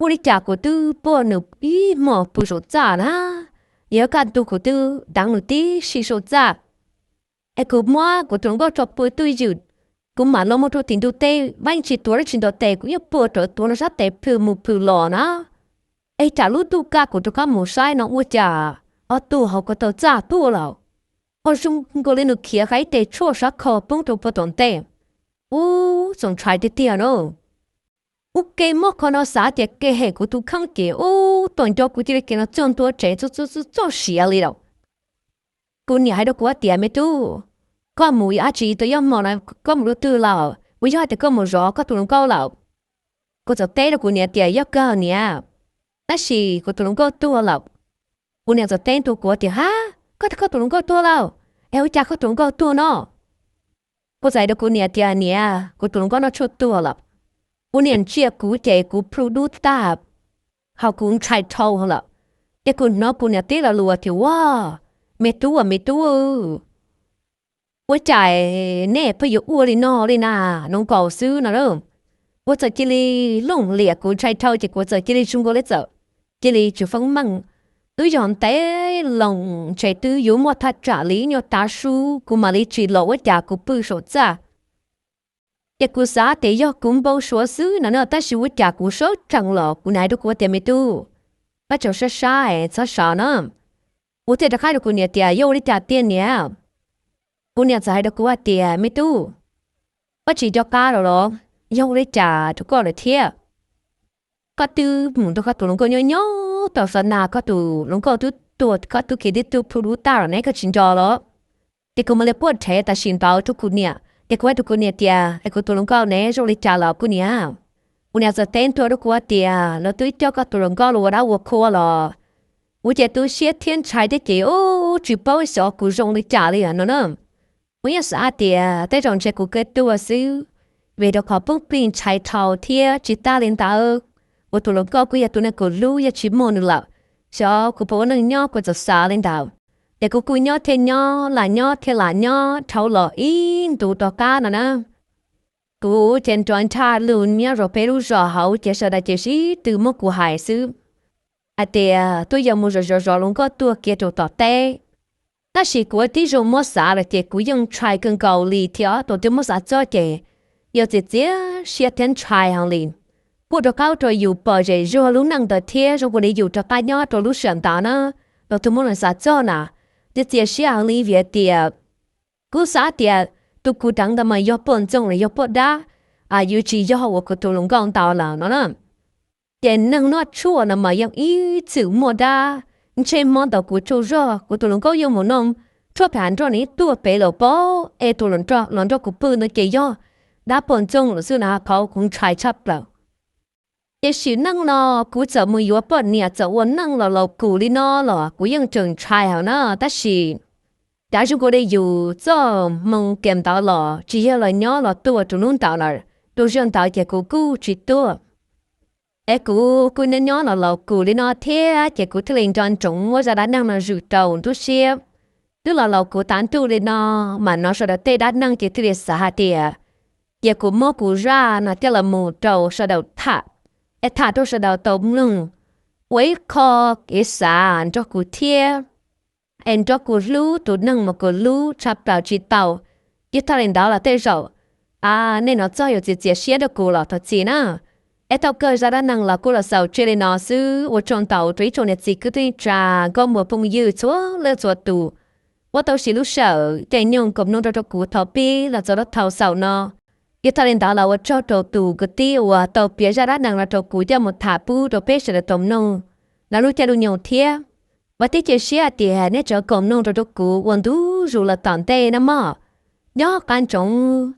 Ua li cas kuv twb pom nws ib hmos pw saum txaj na, yog kaj ntug kuv twb deev nws tib si saum txaj. Es kuv muab kuv tus hluas nkauj tso pw twj ywm, kuv mam los mus rau tim ntug teb, vab yeej tsis tuav dab tsi ntawm tes, kuv yeej pw rau tuav nws sab tes plhws mus plhws los na. Es tsam lub ntuj kaj kuv rov qab mus saib no ua cas ho tuag hauv ko taw txaj tuaj lawm. Ho zoo nkaus li nws khiav hais ib tes tshuaj sab khau poob rau puag tom ntej. Ub, txaus ntshai tiag tiag na. Ua ke muab qhov no xav tias kev hem kuv tus kheej ces ub, tom ncauj kuv cia li khiav los txog ntua tsev txog siav li lawm. Kuv niam hais rau kuv tias, me tub, koj mus yuav dab tsi tau ib hmo no, koj mus rau twg lawm? Puas yog tias koj mus zov koj tus hluas nkauj lawm? Kuv txawm teb rau kuv niam tias, yog kawg niam. Tab sis kuv tus hluas nkauj tuag lawm. Kuv niam txawm teb rau kuv tias, hab, koj tias koj tus hluas nkauj tuag lawm, es ua cas koj tus hluas nkauj tuag no? Kuv txawm hais rau kuv niam tias, niam, kuv tus hluas nkauj noj tshuaj tuag lawm. Kuv niam ntsia kuv ces kuv plhu dub tag, ho kuv ntshai dhau lawm. Ces kuv hnov kuv niam teb lo lus tias, ua, Me tub, me tub, ua cas nej pheej yuav ua li no li na, hluas nkauj xwb no lauj. Kuv txawm cia li looj liam, kuv ntshai dhau ces kuv txawm cia li zoo nkaus li txawm cia li tsis feeb meej. Twb yog ntev loo ntshe twb yuav muaj thaj tsam li nyuag tav su kuv mam li tsim los ua cas kuv pw saum txaj. Ces kuv xav tias yog kuv npau suav xwb no na, tab sis ua cas kuv sawv tsees los kuv niam hais rau kuv tias, me tub, koj tseem sab sab es txhob sawv na. Kuv thiaj rov qab hais rau kuv niam tias, yog ua li cas tiag niam? Kuv niam txawm hais rau kuv hais tias, me tub, koj tsis nco qab lawm los? Yog ua li cas rau koj lawm thiab? Koj twb mus nrog koj tus hluas nkauj nyob nyob tau xav nas, koj tus hluas nkauj twb tuag, koj twb khiav tib tug plhu dub tag los ne, koj tsis nco los? Ces kuv mam li quaj rhev tam sim ntawd rau kuv niam, ces kuv hais rau kuv niam tias, es kuv tus hluas nkauj ne zoo li cas los kuv niam? Kuv niam txawm teb ntua rau kuv tias, lawv twb coj koj tus hluas nkauj los ua dab ua qhua los. Kuv ces tu siab thiab ntshai thiab ces tsis paub xyov kuv zoo li cas li no na. Kuv yeej xav hais tias tej zaum ntshe kuv kawg tuag xwb, vim rau qhov poob plig ntshai dhau thiab tsis tas li ntawd, kuv tus hluas nkauj kuj yog tus neeg kuv hlub, yog tsis muaj nws lawm, xyov kuv puas ua neej nyob, kuv txawm xav li ntawd. Ces kuv kuj nyob thiab nyob, lam nyob thiab lam nyob dhau los ib ntus rov qab no na. Kuv ces nrov nrhaj lug nyob rau peb lub zos hauv ces sawv daws ces sib tw muab kuv hais xwb hais tias twb yog mus zov zov zov hluas nkauj tuag kiag rau tom teb. Tab sis kuv tib zoo muab xav lawm ces kuv yeej ntshai kawg nkaus li thiab, thaum twg muab xav txog ces yus txiav txiav siab thiab ntshai heev li. Kuj rov qab ua rau yus pom zem zuag lub neej ntawd thiab zoo nkaus li yus rov qab nyob rau lub sij hawm ntawd na. Thaum twg muab xav txog na, txiav txiav siab heev li vim tias kuv xav tias tus kuv deev ntawd mas yog poj ntxoog los yog poj dab, yuav tsis yog uas kuv tus hluas nkauj ntawd lawm no na. Ces neeg noj tshuaj no mas yeej ib txwm muaj dab, ntshe hmo ntawd kuv tsaug zog kuv tus hluas nkauj yuav mus noj tshuaj phem nroj nws tuag pem lawm pob, es tus los nrog kuv pw no ces yog dab poj ntxoog lawm xwb na, qhov kuv ntshai tshaj plaws. Ces sim neej no kuv txawm mus yuav poj niam txawm ua neej los laus kus li no los kuv yeej tseem ntshai heev na, tab sis cav zoo nkaus li yus txoj hmoo kiag ntawd los tsis yog los nyob los tuag rau hnub ntawd lawm, rau zaum ntawd ces kuv kuj tsis tuag. Es kuv kuj nyob nyob los laus kus li no thiab ces kuv thiaj li nco ntsoov muab zaj dab neeg no zwm rau nruab siab. Twb los laus kuv tav ntuj li no, mam hnov sawv daws tej dab neeg ces thiaj li xav hais tias cia kuv muab kuv zaj no coj los mus rau sawv daws tham, es tham rau sawv daws tau mloog ua ib qho kev xav nrog kuv thiab, es nrog kuv hlub tus neeg uas kuv hlub tshaj plaws tsis tau. Yog thaum li ntawd los tej zaum nej hnov txog yuav txiav txiav siab rau kuv los thov txim na. Es thaum kawg zaj dab neeg los kuj los xaus tseg li no xwb, ua tsaug ntau rau ib tsoom niam txiv kwv tij neej tsa nkauj muam phooj ywg txhua leej txhua tus uas tau siv lub sij hawm caij nyoog koom mloog rau rau kuv thaum pib los txog rau thaum xaus no. Yog thaum li ntawd los ua tsaug rau tus kwv tij uas tau piav zaj dab neeg no rau kuv coj mus tham pub rau peb sawv daws tau mloog lawv lub caij lub nyoog thiab. Vam thiab cia siab hais tias nej tseem koom mloog rau rau kuv ua ntu zus los tom ntej no mog. Nyob qab ntsoov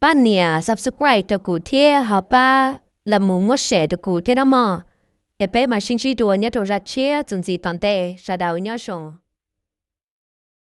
pab nias subscribe rau kuv thiab ho pab los mus muab share rau kuv thiab no mog. Es peb mam sib ntsib dua nyob rau zaj tshiab txuas ntxiv tom ntej, sawv daws nyob zoo.